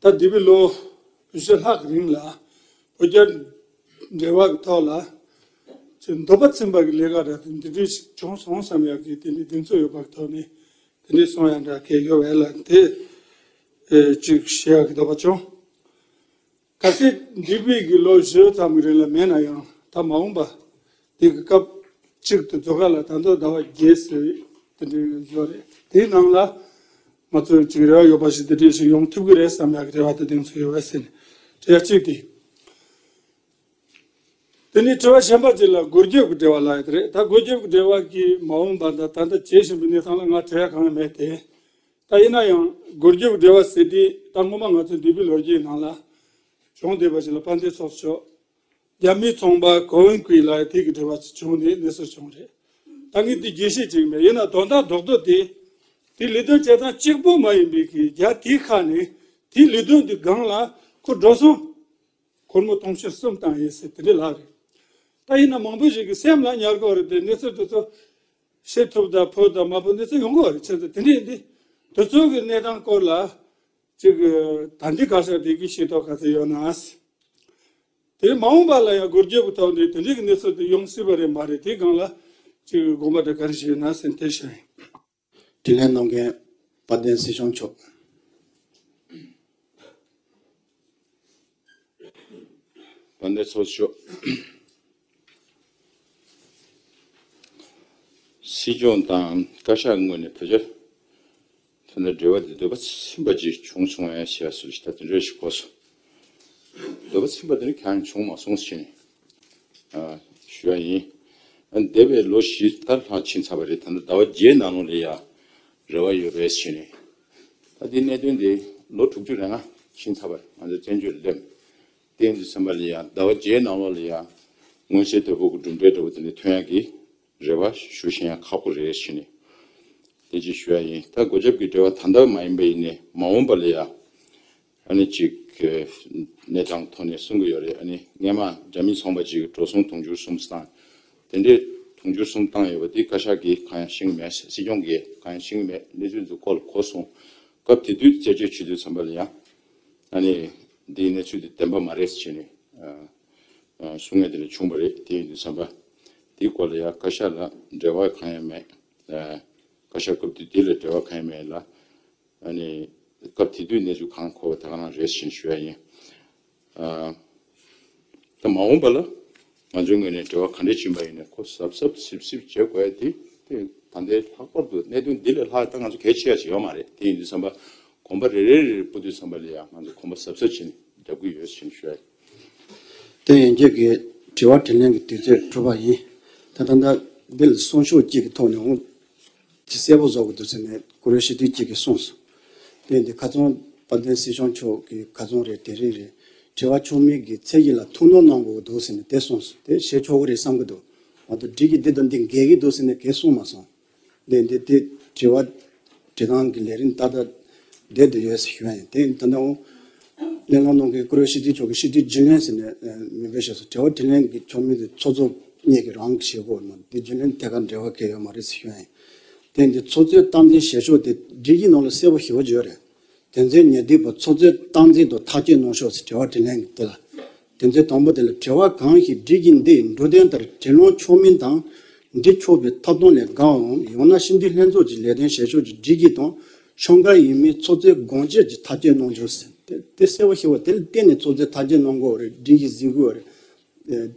ད་འདས་པའི་ལོ་བཞི་ལྷག་གི་རིང་ལ་བོད་རྒྱ་འབྲེལ་བ་གི་ཐོག་ལ་ཅིག་འདོད་པ་ཚིམ་པ་གི་ལས་ཀ་ར་དེ་འདི་འདྲ་ཞིག་བྱུང་སོང་བསམ་ཡག་གི་དེ་འདྲའི་གདེང་ཚོད་ཡོད་པ་གི་ཐོག་ནས་དེ་འདྲའི་གསུང་ཡ་འདྲ་གལ་ཡོད་པ་ལ། དེ་ཨེ་ཅིག་བཤད་ཡག་གི་འདོད་པ་བྱུང་། གལ་སྲིད་འདས་པའི་གི་ལོ་བཞི་ཙམ་གྱི་རིང་ལ་མེད་ན་ཡང་། ད་མ་འོངས་པ་དེ་གི་སྐབས་གཅིག་ཏུ་རྫོགས་ཁ་ལ་ད་ལྟ་ཟླ་བ་བརྒྱད་ཟེར་དེ་འདྲ་ཡོད་རེད། དེའི་ནང་ལ་ང་ཚོ་ཅིག་རེ་བ་ཡོད་པ་ཞིག་དེ་འདྲ་ཞིག་ཡོང་ཐུབ་ཀྱི་རེད་བསམ་ཡག་གི་རེ་བ་དང་གདེང་ཚོད་ཡོད་པ་ཟེར་ནས་དྲི་བ་གཅིག་དེ། དེ་ནས་དྲི་བ་གཞན་པ་ཅིག་ལ་སྒོ་རྒྱབ་ཀྱི་འབྲེལ་བ་ལབ་ཡ་དེ་རེད། ད་སྒོ་རྒྱབ་ཀྱི་འབྲེལ་བ་གི་མ་འོངས་པ་ད་ད་ལྟ་བྱེད་བཞིན་པའི་གནས་སྟངས་ལ་ང་དྲི་ཡ་གང་ཡང་མེད་དེ། ད་ཡིན་ན་ཡང་སྒོ་རྒྱབ་འབྲེལ་བ་ཟེར་དུས་ད་སྔོན་མ་ང་ཚོ་འདས་པའི་ལོ་རྒྱུས་ནང་ལ་བྱུང་བསྡད་པ་ཞིག་ལ། དཔལ་ལྡན་ཚོགས་གཙོ་མཆོག་རྒྱ་མིའི་ཚོང་པ་གོ་ཝུན་ཀུའི་ལགས་དེ་གི་འབྲེལ་བ་ཅིག་བྱུང་ནས་གནས་ཚུལ་བྱུང་རེད། ད་ངས་འདི་རྒྱས་བཤད་བྱེད་ཀྱི་མེད། ཡིན་ན་དོན་དག་རྡོག་རྡོག་དེ་དེ་ལས་དོན་བྱེད་སྟངས་གཅིག་པོ་མ་ཡིན་པའི་གི་རྒྱ་དེའི་ཁ་ནས་དེའི་ལས་དོན་དེ་སྒང་ལ་ཁོ་འགྲོ་སོང་སྒོར་མོ་དུང་ཕྱུར་གསུམ་བཏང་ཡིན་ཟེར་དེ་འདྲའི་ལབ་རེད། ད་ཡིན་ན་མང་པོ་ཞིག་གི་སེམས་ལ་ཉར་གི་ཡོད་རེད་དེ། གནས་ཚུལ་དེ་ཚོ་ཤེས་ཐུབ་དང་ཕོད་དང་མ་ཕོད་གནས་ཚུལ་ཡོང་གི་ཡོད་རེད། བྱས་ཙང་དེ་འདྲ་ཡིན་དུས་དེ་ཚོ་གི་གནས་སྟངས་སྐོར་ལ་ཅིག་ད་ལྟའི་བཀའ་ཤག་དེ་གིས་ཤེས་རྟོགས་ག་ཚོད་ཡོད་ན། དེ་མ་འོངས་པ་ལ་ཡང་སྒོ་རྒྱབ་ཀྱི་ཐོག་ནས་དེ་འདྲའི་གི་གནས་ཚུལ་དེ་ཡོང་སྲིད་པ་རེད་མ་རེད། དེ་སྒང་ལ་ཅིག་དགོངས་པ་དེ་ག་རེ་བཞེས་ཡོད་ན་ཟེར་དེ་བཤད་ཡིན། དྲིས་ལན་གནང་མཁན་དཔལ་ལྡན་སྲིད་སྐྱོང་མཆོག་དཔལ་ལྡན་ཚོགས་གཙོ་མཆོག་སྲིད་སྐྱོང་དང་བཀའ་ཤག་ངོས་ནས་བོད་རྒྱ་ཐོག་ནས་འབྲེལ་བ་དེ་འདོད་པ་ཚིམ་པ་ཅིག་བྱུང་སོང་ངས་ཞེས་སུ་ཞིག་ད་དེ་འདྲ་ཞིག་གོ་སོང་། འདོད་པ་ཚིམ་པ་དེ་ནི་གང་ཡང་བྱུང་མ་སོང་ཞེས་ནས། ཨ་ཞུ་བ་ཡིན། ཨ་འདས་པའི་ལོ་བཞི་ལྟར་ལྷག་ཕྱིན་ཚར་བ་རེད། ད་ལྟ་ཟླ་བ་བརྒྱད་ནང་ལོགས་ལ་ཡ་རེ་བ་ཡོད་རེད་ཞེས་ནས། ད་འདི་གནད་དོན་འདི་ལོ་དྲུག་ཅུ་རེ་ལྔ་ཕྱིན་ཚར་བ་རེད། ང་ཚོ་བཙན་བྱོལ་སླེབས། དེ་ཡིན་དུས་ཙམ་པ་ལ་ཡ་ཟླ་བ་བརྒྱད་ནང་ལོགས་ལ་ཡ་མངོན་གསལ་དོད་པོ་གི་གྲུབ་འབྲས་འདྲ་བོ་དེ་འདྲ་ཐོན་ཡག་གི་རེ་བ་ཞུ་ཤེས་ཡང་ཁག་པོ་རེད་ཞུ་ནས། དེ་ཅིག་ཞུ་ཡ་ཡིན། ད་སྒོ་རྒྱབ་ཀྱི་འབྲེལ་བ་ད་ལྟ་མ་ཡིན་པ་ཡིན་ནའི་མ་འོངས་པ་ལ་ཡ། ཨ་ནི་ཅིག་གནས་སྟངས་ཐོག་ནས་གསུང་གི་ཡོད་རེད། ཨ་ནི་སྔས་མ་འདྲ་མིན་ཚོང་པ་ཅིག་གི་འགྲོ་སོང་དུང་ཕྱུར་གསུམ་བཏང་། དེ་འདྲའི་དུང་ཕྱུར་གསུམ་བཏང་ཡོད་པ་དེ་བཀའ་ཤག་གིས་གང་ཡང་ཤེས་ཀྱི་མེད། སྲིད་སྐྱོང་གིས་གང་ཡང་ཤེས་ཀྱི་མེད། གནས་ཚུལ་འདི་སྐོར་ལ་གོ་སོང་། སྐབས་དེ་དུས་རྩད་གཅོད་བྱེད་དུས་ཙམ་པ་ལ་ཡང་ཨ་ནི་འདིའི་གནས་ཚུལ་དེ་བདེན་པ་མ་རེད་ཟེར་བྱས་ནས་གསུང་མཁན་དེ་འདྲ་བྱུང་བ་རེད། དེ་ཡིན་དུས་ཙམ་པ་དེའི་སྐོར་ལ་ཡང་བཀའ་ཤག་ལ་འབྲེལ་བ་གང་ཡང་མེད། བཀའ་ཤག་སྐབས་དེ་དུས་ལ་འབྲེལ་བ་གང་ཡང་མེད་ལ། ཨ་ནི་སྐབས་དེ་དུས་གནས་ཚུལ་གང་གོ་བ་དེ་ག་རང་རེད་ཟེར་ཞུ་ཡ་ཡིན། ཨ། ད་མ་འོངས་པ་ལ་ང་ཚོའི་ངོས་ནས་འབྲེལ་བ་ག་འདྲ་ཕྱིན་པ་ཡིན་ནའི་ཁོ་གཟབ་གཟབ་སིབ་སིབ་བྱེད་དགོས་ཡ་དེ་དེ་ད་ལྟའི་ལྷག་པར་དུ་གནད་དོན་འདི་ལས་ལྷག་ད་ང་ཚོ་གལ་ཆེ་ཡ་ཞིག་ཡོད་མ་རེད། དེ་ཡིན་དུས་ཙམ་པ་གོམ་པ་རེ་རེ་རེ་རེ་སྤོ་དུས་ཙམ་པ་ལ་ཡང་ང་ཚོ་གོམ་པ་གཟབ་གཟབ་བྱས་ནས་རྒྱབ་ཀྱི་ཡོད་ཞེས་ཞུ་ཡ་ཡིན། དེ་ཡན་ཆད་ཀྱི་དྲི་བ་དྲིས་ལན་གྱི་དུས་ཚོད་གྲུབ་པ་ཡིན། ད་ད་ལྟ་འདི་ལ་གསུང་ཤོག་གཅིག་གི་ཐོག་ནས་འོང་། དེ་གསལ་པོ་བཟོ་དགོས་འདུག་ཟེར་ནས་བཀུར་འོས་སྤྱི་འཐུས་གཅིག་གིས་གསུངས་སོང་། དེ་འདི་ཁ་སང་དཔལ་ལྡན་སྲིད་སྐྱོང་མཆོག་གིས་ཁ་སང་རེད་དེ་རིང་རེད། དྲི་བ་ཕྱོགས་མེད་ཀྱི་ཚད་གཞི་ལ་ཐུགས་སྣང་གནང་དགོས་འདུག་ཟེར་ནས་དེ་གསུངས་སོང་། དེ་བྱེད་ཆོག་གི་རེད་བསམ་གྱི་འདུག་མ་གཏོགས་སྒྲིག་གཞི་འདི་དང་འདི་འགལ་གྱི་འདུག་ཟེར་ནས་གང་གསུངས་མ་སོང་། འདི་འདི་དེ་དྲི་བ་དྲི་སྟངས་ཀྱི་ལས་རིམ་ཏག་ཏག་བསྡད་དུ་ཡོད་ཟེར་ཞུ་ཡ་ཡིན། དེ་ད་ལྟ་འོང་གླེང་སློང་གནང་མཁན་བཀུར་འོས་སྤྱི་འཐུས་མཆོག་གིས་སྤྱི་འཐུས་རྒྱུན་ལས་ཟེར་ནས་མིང་འབོད་བྱས་སོང་། དྲི་བ་དྲིས་ལན་གྱི་ཆོག་མིན་དེ་ཚོགས་གཙོ་གཉིས་ཀྱིས་རང་གིས་བྱེད་དགོས་མ་གཏོགས་དེ་རྒྱུན་ལས་ཐད་ཀར་འབྲེལ་བ་གང་ཡང་ཡོད་མ་རེད་ཟེར་ཞུ་ཡ་ཡིན། དེ་འདི་ཚོགས་གཙོས་སྟངས་འཛིན་བྱེད་ཕྱོགས་དེ་སྒྲིག་གཞི་ནང་ལ་གསལ་པོ་ཞེ་པོ་ཅིག་ཡོད་རེད། དོན་ཚན་ཉེར་བདུན་པ་ཚོགས་གཙོས་སྟངས་འཛིན་དང་ཐག་གཅོད་གནང་ཕྱོགས་ཟེར་དྲི་བ་དྲིས་ལན་གྱི་དེ་ལ། དོན་ཚན་དང་པོ་དེ་ལ་དྲི་བ་གང་ཞིག་སྒྲིག་གཞི་འདིའི་འབྲུ་དོན་ལྟར་དྲིས་ལན་ཆོག་མིན་དང་། འདྲི་ཆོག་པའི་ཐོབ་ཐང་ལས་འགལ་བའམ་ཡང་ན་སྤྱི་འཐུས་ལྷན་ཚོགས་ཀྱི་ལས་དོན་བྱེད་ཕྱོགས་ཀྱི་སྒྲིག་གཞི་དང་ཤོང་འགལ་ཡིན་མིན་ཚོགས་གཙོས་དགོངས་བཅད་ཀྱིས་ཐག་གཅོད་གནང་རྒྱུ་ཟེར། དེ་དེ་གསལ་པོ་ཞེ་པོ་དེ་ལ་བརྟེན་ནས་ཚོགས་གཙོས་ཐག་གཅོད་གནང་དགོས་རེད། སྒྲིག་གཞི་གཟིགས་དགོས་རེད།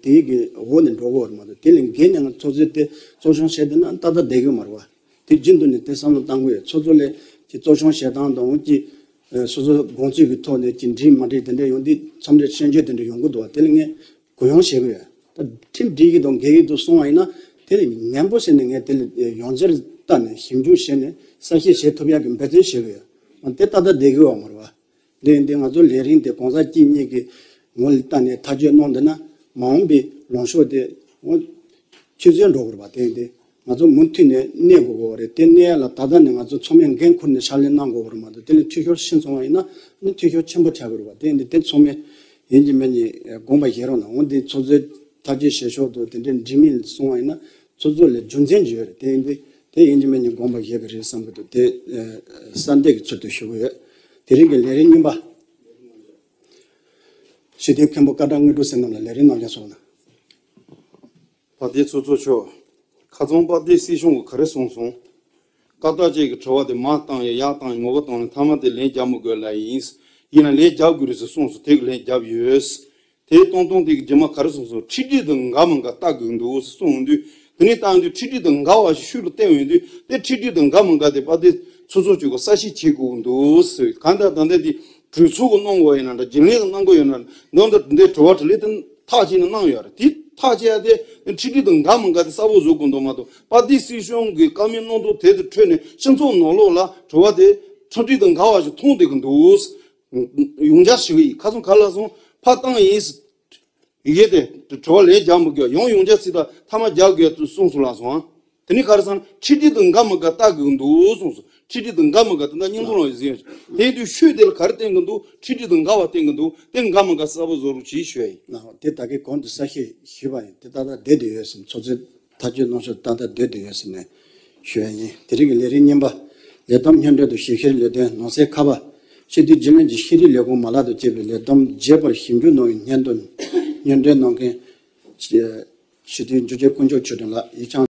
དེའི་གི་འོག་ནས་འགྲོ་གི་ཡོད་རེད་མ་གཏོགས་དེ་ལས་འགལ་ནས་ང་ཚོགས་གཙོས་དེ་གཙོ་སྐྱོང་བྱས་བསྡད་ན་ཏག་ཏག་བསྡད་ཀྱི་ཡོད་མ་རེད་བ། དེ་རྒྱུན་དུ་ནས་དེ་བསམ་བློ་བཏང་དགོས་ཡོད། ཚོགས་གཙོ་ལས་ཀྱི་གཙོ་སྐྱོང་བྱེད་སྟངས་དང་འོན་ཀྱི་སོ་སོ་དགོངས་ཚུལ་གྱི་ཐོག་ནས་ཀྱི་འགྲིག་མ་འགྲིག་དེ་འདྲ་ཡོང་དུས་མཚམས་རེ་ཆོས་བརྒྱུད་དེ་འདྲ་ཡོང་གི་འདུག་བ། དེ་ལ་ངས་གུ་ཡངས་བྱེད་དགོས་ཡོད། ད་ཁྲིམས་འགྲིག་གི་འདུག་འགལ་གྱི་འདུག་གསུངས་པ་ཡིན་ན་དེ་ནས་ནན་པོ་བྱས་ནས་ངས་དེ་ལ་ཡང་བསྐྱར་བལྟས་ནས་ཞིབ་འཇུག་བྱས་ནས་གསལ་བཤད་བྱེད་ཐུབ་ཡག་གི་འབད་བརྩོན་བྱེད་དགོས་ཡོད། དེ་ཏག་ཏག་བསྡད་ཀྱི་ཡོད་མ་རེད་བ། འདི་འདི་ང་ཚོ་ལས་རིམ་དེ་གོང་ས་སྐྱིད་གཉིས་ཀྱི་ངོ་ལ་བལྟས་ནས་ཐག་གཅོད་གནང་འདི་ན་མ་འོངས་པའི་ལངས་ཕྱོགས་དེ་ངོ་ཆུད་ཟོས་འགྲོ་དགོས་རེད་པ། དེ་འདི་ང་ཚོ་མུ་མཐུད་ནས་གནས་དགོས་ཀྱི་རེད། དེ་གནས་ཡ་ལ་ད་ལྟ་ནས་ང་ཚོ་ཚང་མས་འགན་འཁུར་ནས་ཕྱག་ལས་གནང་དགོས་ཀྱི་རེད་མ་གཏོགས་དེ་ལས་འཐུས་ཤོར་ཕྱིན་སོང་བ་ཡིན་ན་ནི་འཐུས་ཤོར་ཆེན་པོ་ཆགས་ཀྱི་རེད་པ། དེ་འདི་དེ་ཚང་མས་ཡིན་གཅིག་མིན་གཅིག་དགོངས་པ་བཞེས་རོགས་གནང་། འོ་འདི་ཚོགས་གཙོའི་ཐག་གཅོད་བྱེད་ཕྱོགས་དང་དེ་འདྲའི་འགྲིག་མིན་སོང་བ་ཡིན་ན་ཚོགས་གཙོ་ལས་རྒྱུ་མཚན་ཅིག་ཡོད་རེད། དེ་ཡིན་དུས་དེ་ཡིན་གཅིག་མིན་གཅིག་དགོངས་པ་བཞེས་ཀྱི་རེད་བསམ་གྱི་འདུག་དེ་ཨ་གསལ་འདེབས་ཀྱི་ཚུལ་དུ་ཞུ་གི་ཡོད། དེ་རིང་གི་ལས་རིམ་རྙིང་པ། སྤྱི་འཐུས་མཁན་པོ་སྐལ་བཟང་དངོས་གྲུབ་ཟེར་རྣམས་ལ་ལས་རིམ་ནང་ལ་སོང་ན། དཔལ་ལྡན་ཚོགས་གཙོ་མཆོག་ཁ་སང་དཔལ་ལྡན་སྲིད་སྐྱོང་གིས་ག་རེ་གསུངས་སོང་། སྐབས་དག་ཅིག་གི་དྲི་བ་དེ་མར་བཏང་ཡང་ཡར་བཏང་ཡང་ངོ་རྒོལ་བཏང་ནས་མཐའ་མ་དེ་ལན་རྒྱག་མི་དགོས་ལབ་ཡིན། ཡིན་ན་ལན་རྒྱག་དགོས་རེད་ཟེར་གསུངས་སོང་། དེ་གི་ལན་བརྒྱབ་ཡོད། དེ་གཏོང་སྟངས་དེ་གི་རྗེས་མ་ག་རེ་གསུངས་སོང་། ཁྲིམས་སྒྲིག་དང་འགལ་མི་འགལ་ལྟ་དགོས་འདུག་ཟེར་གསུངས་ཡོང་དུས་དེ་ནས་ལྟ་ཡོང་དུས་ཁྲིམས་སྒྲིག་དང་འགལ་བ་ཞིག་ཤུགས་ལ་བསྟན་ཡོང་དུས་དེ་ཁྲིམས་སྒྲིག་དང་འགལ་མི་འགལ་དེ་དཔལ་ལྡན་ཚོགས་གཙོ་མཆོག་གིས་གསལ་བཤད་བྱེད་དགོས་འདུག་ཟེར། གང་ལྟར་ད་ལྟ་དེ་གྲོས་ཚོགས་ཀྱི་གནང་དགོས་ཡིན་ན་འདྲ་རྒྱུན་ལས་ཀྱི་གནང་དགོས་ཡོད་ན་འདི་འདྲ་འདི་དྲི་བ་དྲིས་ལན་དེ་ཐག་བཅད་ནས་གནང་ཡོད་རེད། དེ་ཐག་བཅད་ཡ་དེ་ཁྲིམས་སྒྲིག་དང་འགལ་མི་འགལ་དེ་གསལ་པོ་བཟོ་དགོས་འདུག་མ་གཏོགས་དཔལ་ལྡན་སྲིད་སྐྱོང་གི་བཀའ་མོལ་གནང་སྟངས་དེ་དེ་ཁྲོད་ནས་སྤྱི་ཚོགས་ནང་ལོགས་ལ་དྲི་བ་དེ་ཁྲིམས་སྒྲིག་དང་འགལ་བ་ཞིག་མཐོང་བསྡད་ཀྱི་འདུག་ཡོངས་ཁྱབ་ཞུ་གི་ཡིན། ཁ་སང་ག་ལ་སོང་ཕར་བཏང་ཡིན། ཡི་གེ་དེ་དྲི་བ་ལན་རྒྱག་མི་དགོས། ཡང་ཡོངས་ཁྱབ་ཚིག་དང་མཐའ་མ་རྒྱག་དགོས་དུ་གསུངས་སོང་ལ་སོང་ཨང་། དེ་ནི་ག་རེ་ཟེར་ན་ཁྲིམས་སྒྲིག་དང་འགལ་མི་འགལ་ལྟ་དགོས་འདུག་གསུངས་སོང་། ཁྲིམས་སྒྲིག་དང་འགལ་མི་འགལ་དེ་འདྲ་སྙིང་ཁོང་ལ་ཡོད་ཟིན་ཡོད། དེ་དུས་ཤོད་དེ་ལ་ག་རེ་བསྟན་གི་འདུག་ཁྲིམས་སྒྲིག་དང་འགལ་བ་བསྟན་གི་འདུག་དེ་འགལ་མི་འགལ་གསལ་པོ་བཟོ་རོགས་གྱིས་ཞུ་ཡ་ཡིན། ལགས་དེ་ད་གིན་གོང་དུ་གསལ་བཤད་ཞུས་པ་ཡིན། དེ་ཏག་ཏག་བསྡད་དེ་ཡོད་ཟིན། ཚོགས་གཙོས་ཐག་གཅོད་གནང་ཕྱོགས་ཏག་ཏག་བསྡད་དེ་ཡོད་ཟིན་ནས་ཞུ་ཡ་ཡིན། དེ་རིང་གི་ལས་རིམ་རྙིང་པ། ལས་བསྡོམས་སྙན་སྒྲོན་དང་ཞིབ་བཤེར་ལས་དོན་ནང་གསེས་ཁ་པ། སྤྱི་འཐུས་རྒྱུན་ལས་ཀྱི་ཤེས་རིག་ལས་ཁུངས་མ་ལག་དང་བཅས་པའི་ལས་བསྡོམས་རྒྱས་པར་ཞིབ་འཇུག་གནང་བའི་སྙན་དོན། སྙན་སྒྲོན་གནང་མཁན། སྤྱི་འཐུས་འཇུ་ཆེན་དཀོན་མཆོག་ཆོས་སྒྲོན་ལགས། ཡིག་ཆ།